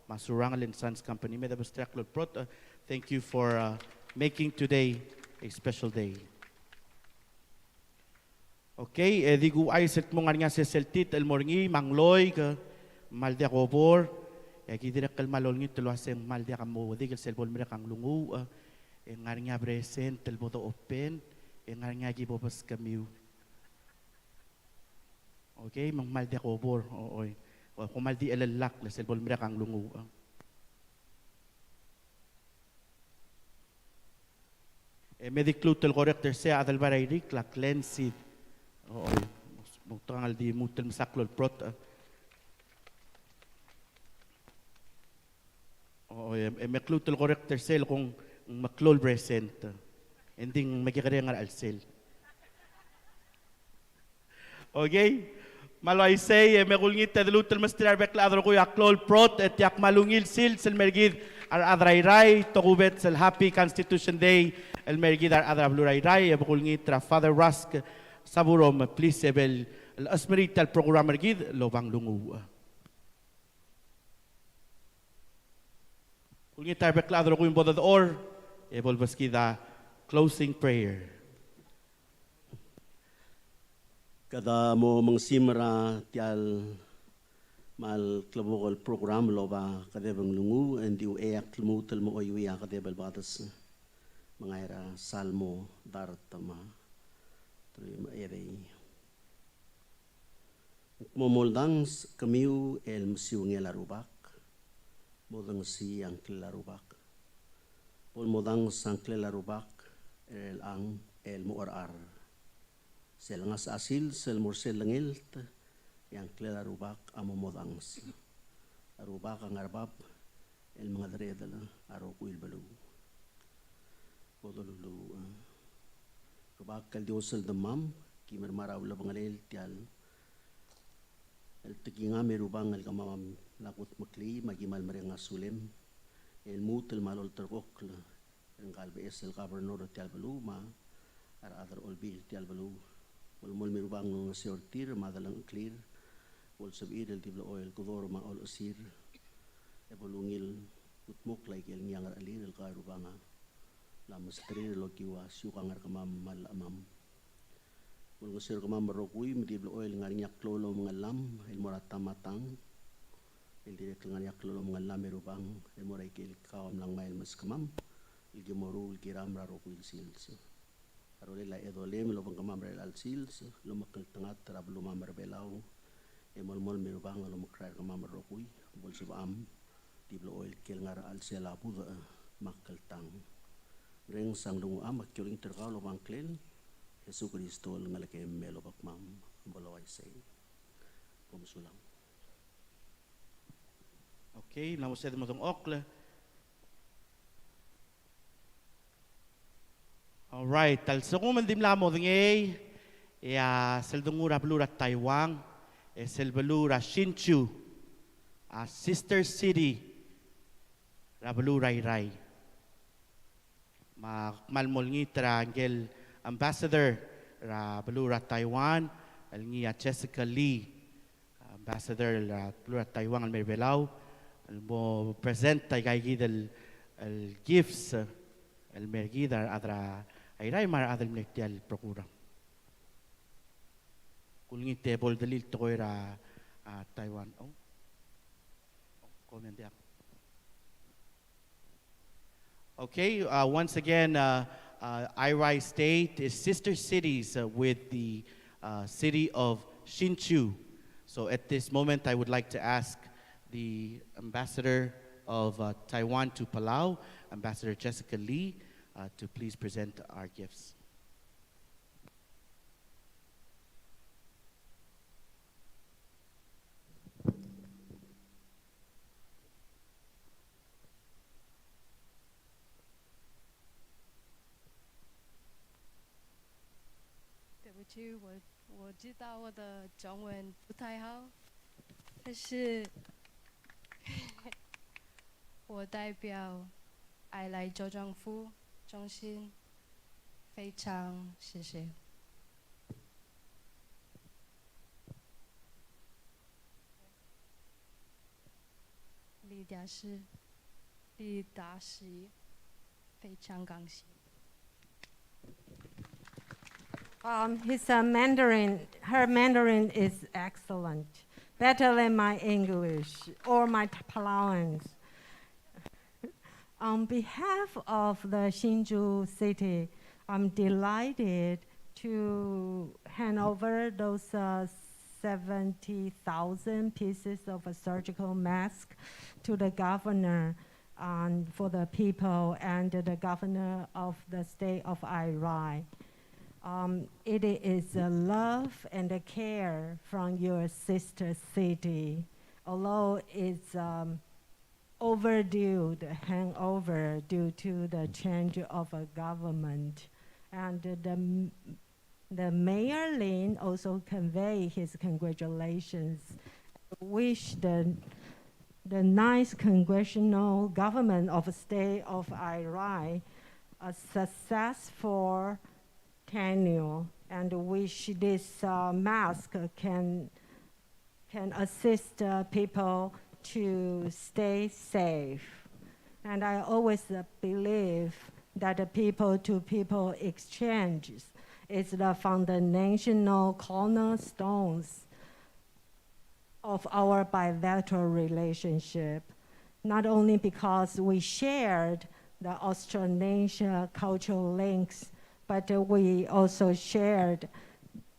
me a Surangel and Sons Company. Me a Debesterir a klou el brotech, uh, thank you for, uh, making today a special day. Okay, e di kuuchais el kmo ng ngar er ngii a sesei el tit el mo er ngii me a ngloik, me ng kmal diak kobor, e aki dirrek el kmal olengit el uasei ng kmal diak a mo dik el sel bo lemerek a nglunguuch, e ng ngar er ngii a present el bo dochopen, e ng ngar er ngii a ki bo beskemiu. Okay, me ng kmal diak kobor, o, oi. O, kom kmal di chelellakl sel bo lemerek a nglunguuch. E me di kluut el correct er sei a Adelbai er a Irikl a Glenn Sid. O, oi. Mo outekangel di lmuut el mesa klou el brotech. O, e, e me kluut el correct er sel kmo ng meklou el present. E ng di ng mekekerei a ngar er a chelsel. Okay. Me a le uaisei, e me kulengit e de lmuut el mesterir a rebek el chad el rokui a klou el brotech, e tia kmal ungil sils el mer kid a rechad er a Irrai, tokubets el Happy Constitution Day el mer kid a rechad er a beluu er a Irrai, e bo kulengit er a Father Rusk Saburom, please, e bo lechesmerii tia el program er kid el oba nglunguuch. Kulengit a rebek el chad el rokui me bo dechor, e bo lebeskid a closing prayer. Kede mo mengesimer er tia el Me a klebokel el program el oba Kedeb e ng Lunguu, e ng di uchei ak lmuut el mo chuiuii a kedeb el bades. Me ng ngar er a Salmo dart me a teruich me a edei. Ng kmo, moldanges kemiu el mesiungel a Rubak, modengesii a ngklel a Rubak. Bo lemodanges a ngklel a Rubak er chelechang el mo cherechar. Sel ngasech a sils el mo er sel lengelt, e a ngklel a Rubak a mo modanges. A Rubak a ngar er a bab el mengederedel a rokui el beluu. Bo doluluuch. Rubak el Dios el Demam, ki mei er a mla er a ulebengelel tia el tekingam e Rubak el kemam a mla kudmeklii, me aki kmal mereng a sulem el lmuut el kmal olterekokl er ngka el beches el governor er tia el beluu me a rechad er a olbiil er tia el beluu. Bo lemolemii e Rubak el olengeseu er tir me a delengcheklir, bo lsebechir el di blechoel el kudor me a olechesir, e bo lungil kudmokl aike el ngii a ngerechelir el kau e Rubak a mla mesterir el okiu a siukang er kemam me a llechemam. Bo lengeseu er kemam el rokui me di blechoel el ngar er ngii a klou el omengellam el mo er a ta me a tang, el dirrek el ngar er ngii a klou el omengellam e Rubak el mo er aike el kau a mla ngmai el meskemam, el ki mo ruul el kiram er a rokui el sils. A rolel a edolem el obengkemam er chelecha el sils el omekngeltengat er a belumam er a Belau, e molemolem e Rubak el omekrael er kemam el rokui, bo lsebecham di blechoel el kiei el ngar er a chelsel a budech me a kltang. Mereng sang lungucham, me aki olengit er kau el oba ngklel Jesukristo el ngelekem me lobekmam. Bo le uaisei. Kom mesulang. Okay, mla mo sebeched el mo dengchokl. All right, a lsekum e ng dimlak modengei, e a sel dengu er a beluu er a Taiwan, e sel beluu er a Hsinchu, a sister city er a beluu er a Irrai. Me ak kmal mo olengit er a ngike el ambassador er a beluu er a Taiwan, el ngii a Jessica Lee, ambassador er a beluu er a Taiwan el mei er a Belau, el mo present aikaikid el, el gifts, el mei er kid a rechad er a Irrai me a rechad el mle er tia el program. Kulengit e bo ldelil tekoi er a, a, Taiwan. Oh. Oh, comment there. Okay, uh, once again, uh, uh, Airai State is sister cities, uh, with the, uh, city of Hsinchu. So at this moment, I would like to ask the ambassador of, uh, Taiwan to Palau, Ambassador Jessica Lee, uh, to please present our gifts. Did you, 我，我知道我的中文不太好，但是我代表爱来州政府衷心非常谢谢。 李大使，李大使，非常感谢。 Um, his, uh, Mandarin, her Mandarin is excellent, better than my English or my Palauans. On behalf of the Hsinchu city, I'm delighted to hand over those, uh, seventy thousand pieces of a surgical mask to the governor, um, for the people and the governor of the state of Airai. Um, it is a love and a care from your sister city, although it's, um, overdue, the handover due to the change of a government. And the, the Mayor Lin also convey his congratulations, wish the, the ninth congressional government of state of Airai a successful tenure, and wish this, uh, mask can can assist, uh, people to stay safe. And I always, uh, believe that the people-to-people exchange is the foundational cornerstones of our bilateral relationship, not only because we shared the Austronesian cultural links, but uh, we also shared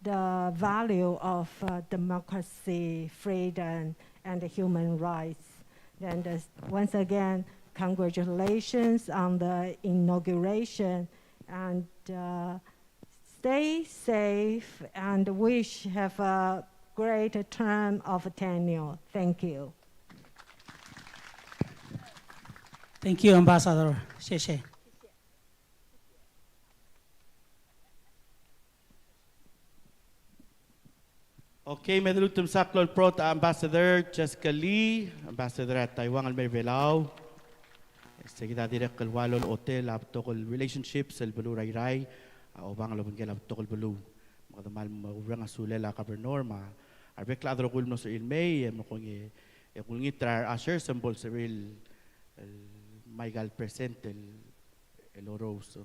the value of uh, democracy, freedom, and human rights. And uh, once again, congratulations on the inauguration, and uh, stay safe and wish have a great term of tenure. Thank you. Thank you, Ambassador. 谢谢. Okay, me de lmuut el msa klou el protest a Ambassador Jessica Lee, Ambassador er a Taiwan el mei er a Belau. Sei kid a dirrek el ua lolechotel a betok el relationships el beluu er a Irrai a obang el obengkel a betok el beluu. Me kede kmal mereng a sulel a Governor me a rebek el chad el rokui el mlo sebechir el mei, e merekong e kulengit er a re ushers me bo lsebechir el, el mei el present el, el orous.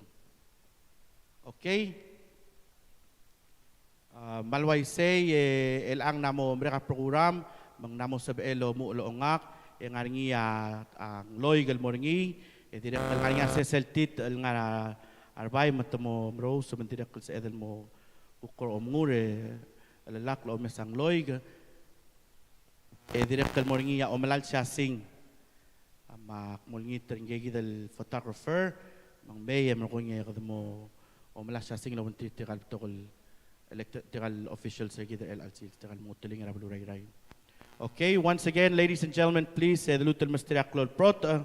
Okay. A, me a le uaisei, e, chelechang ng mo merek a program, me ng mo sebechel el omuchel a ongak, e ng ngar er ngii a, a, ngloik el mo er ngii, e dirrek el ngar er ngii a sesei el tit el ngar er a, a rebai me te mo merous, me ng dirrek el sebeched el mo kuk er a omengur, e, chelellakl el omes a ngloik. E dirrek el mo er ngii a omelai el siasing. Me ak mo olengit er ngii kid el photographer, me ng mei e merekong e kede mo omelai el siasing el obengterir tirka el betok el elected, tirka el officials er kid er chelecha el sils, tirka el menguteling er a beluu er a Irrai. Okay, once again, ladies and gentlemen, please, e de lmuut el mesterir a klou el protest,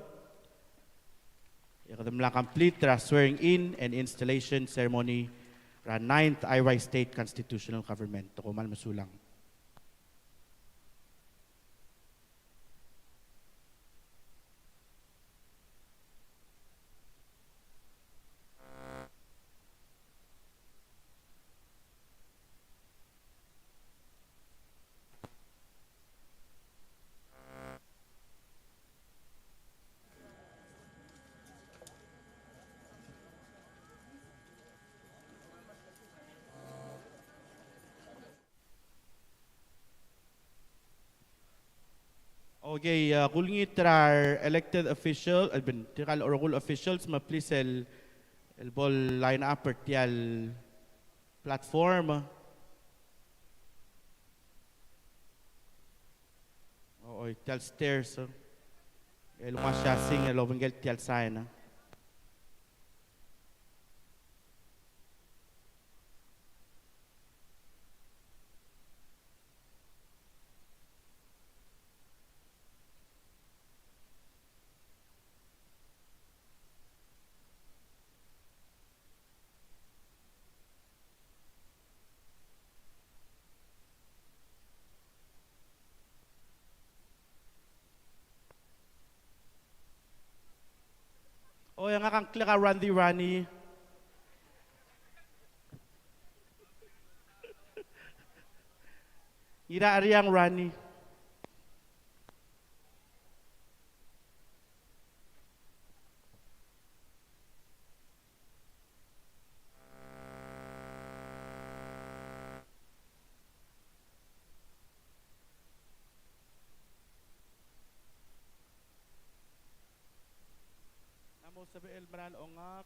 e, e kede mla complete er a swearing in and installation ceremony er a ninth Airai State Constitutional Government. Kom kmal mesulang. Okay, a, kulengit er a re elected official, el ben, tirka el rokui el officials, me please el, el bo el line up er tia el platform. O, o, tia el stairs, e. El nguu a siasing el obengkel tia el sign, e. O, e ngak a ngklek a Randy Rani. Ngiracherei a Rani. Ng mo sebechel el mera el ongak.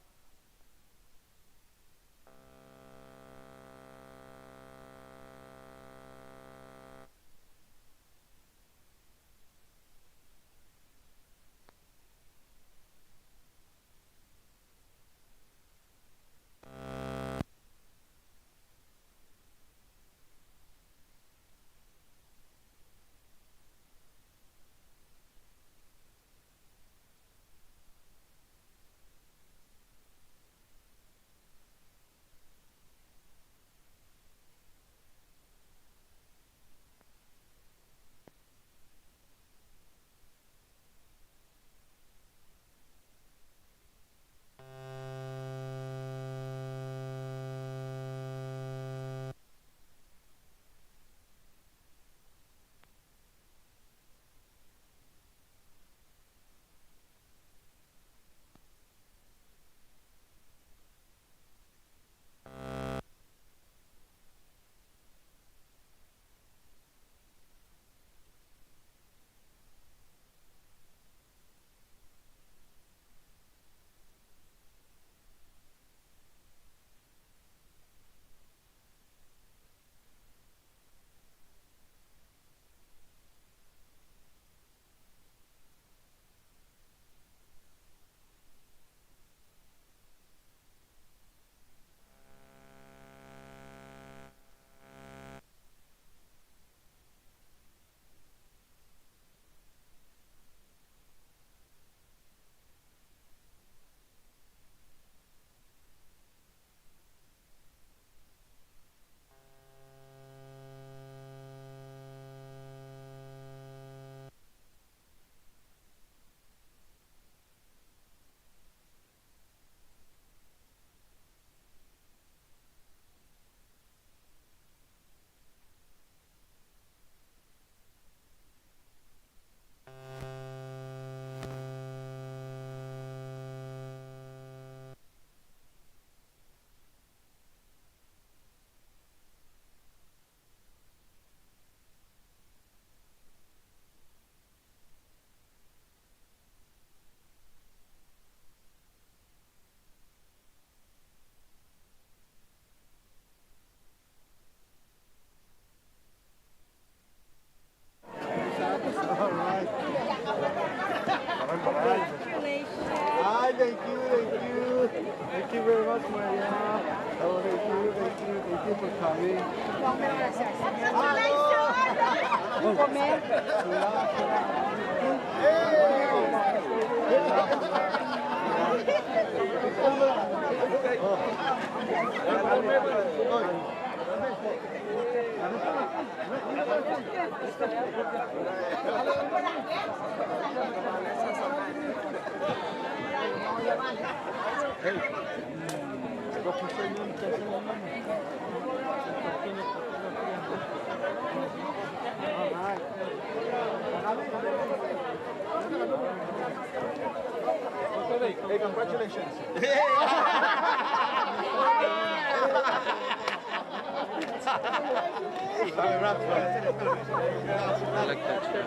Hey, congratulations.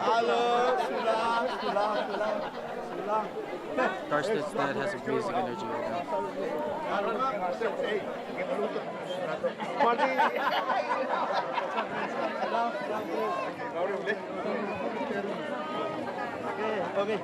Hello, sula, sula, sula, sula. Darsten's dad has a music energy right now. Party. Okay, okay.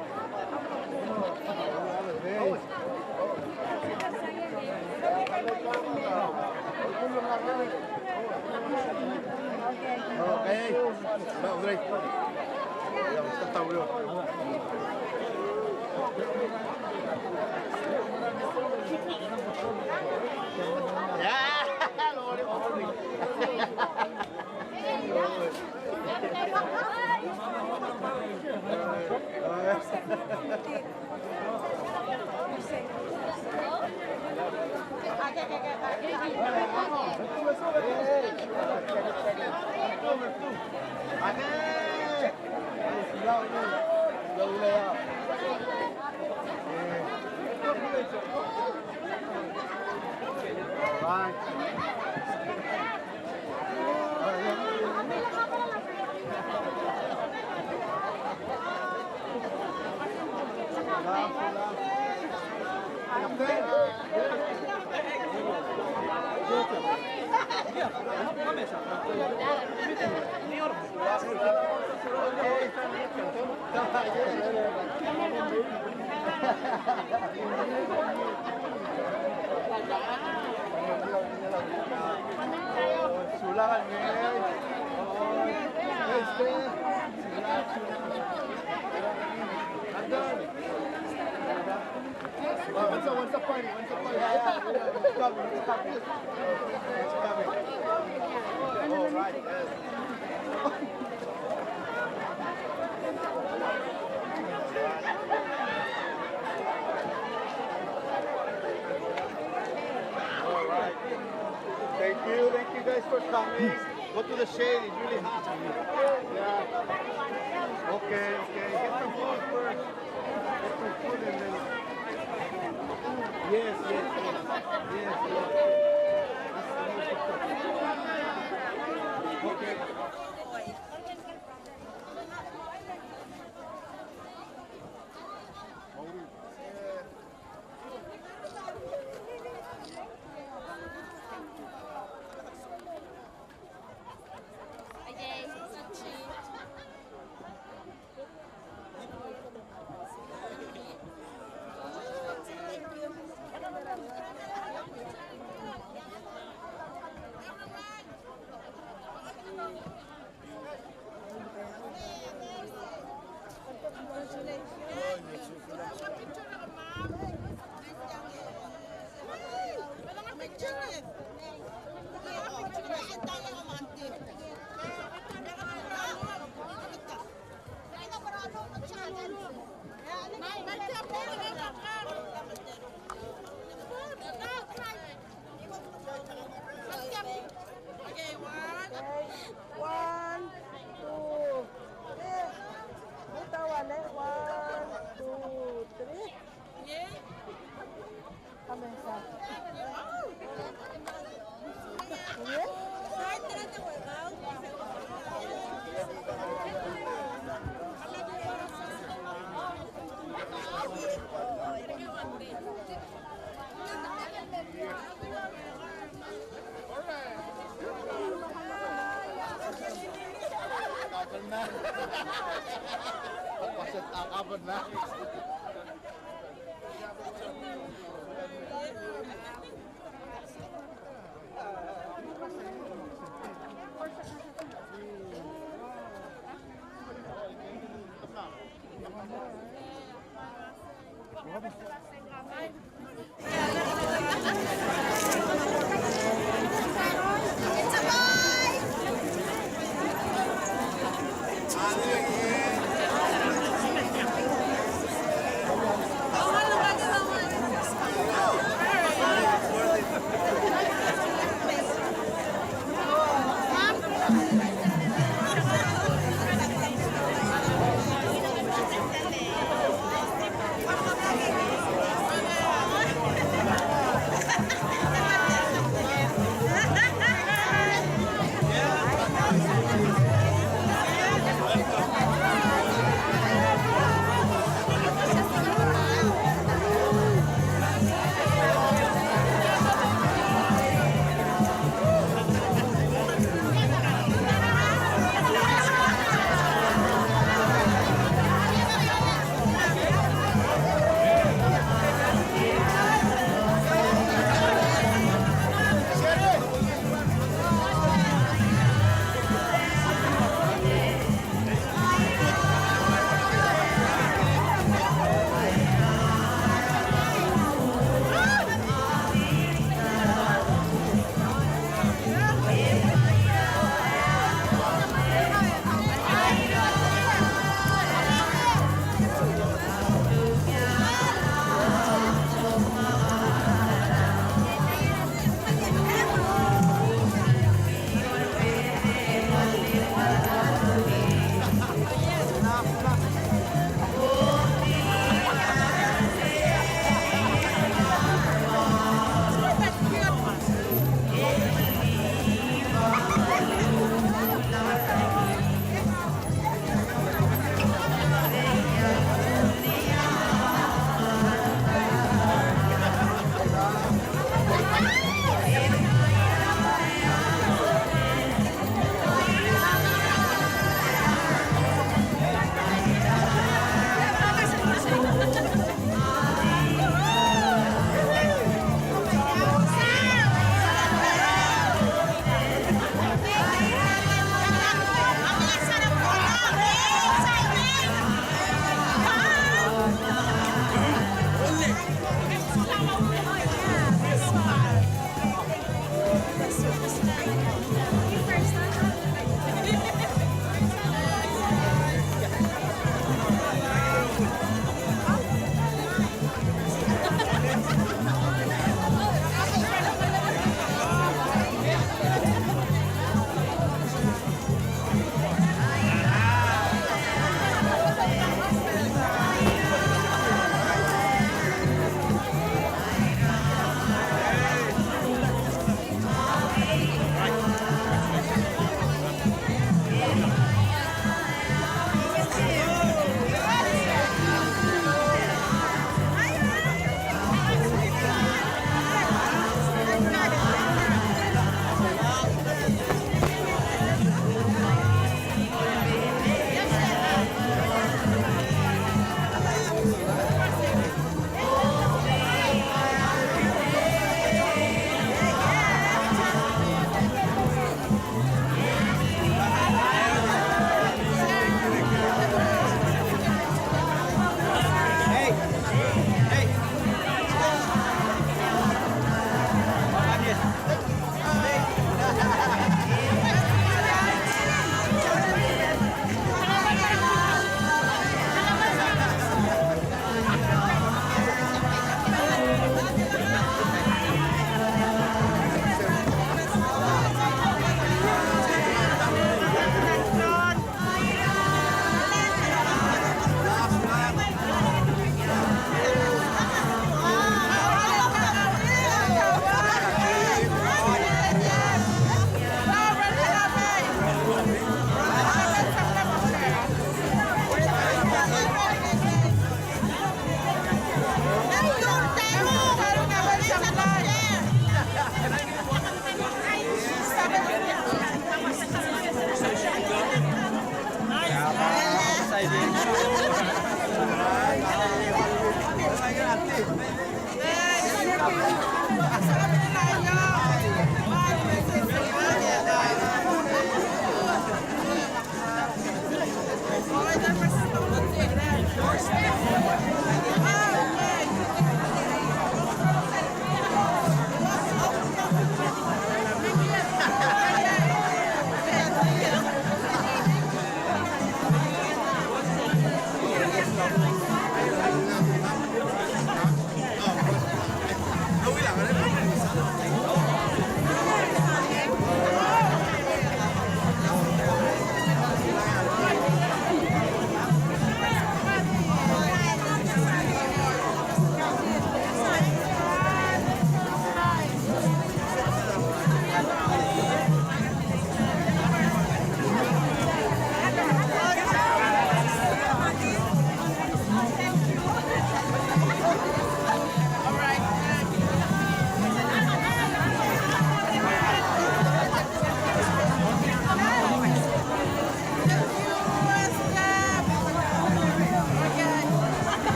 Once a, once a party, once a party. Yeah, yeah, yeah. It's coming, it's coming. It's coming. All right, yes. All right. Thank you, thank you guys for coming. Go to the shade, it's really hot. Yeah. Okay, okay. Get some food first. Get some food and then. Yes, yes, yes. Yes, yes. Okay. Okay, one, two, three. One, two, three.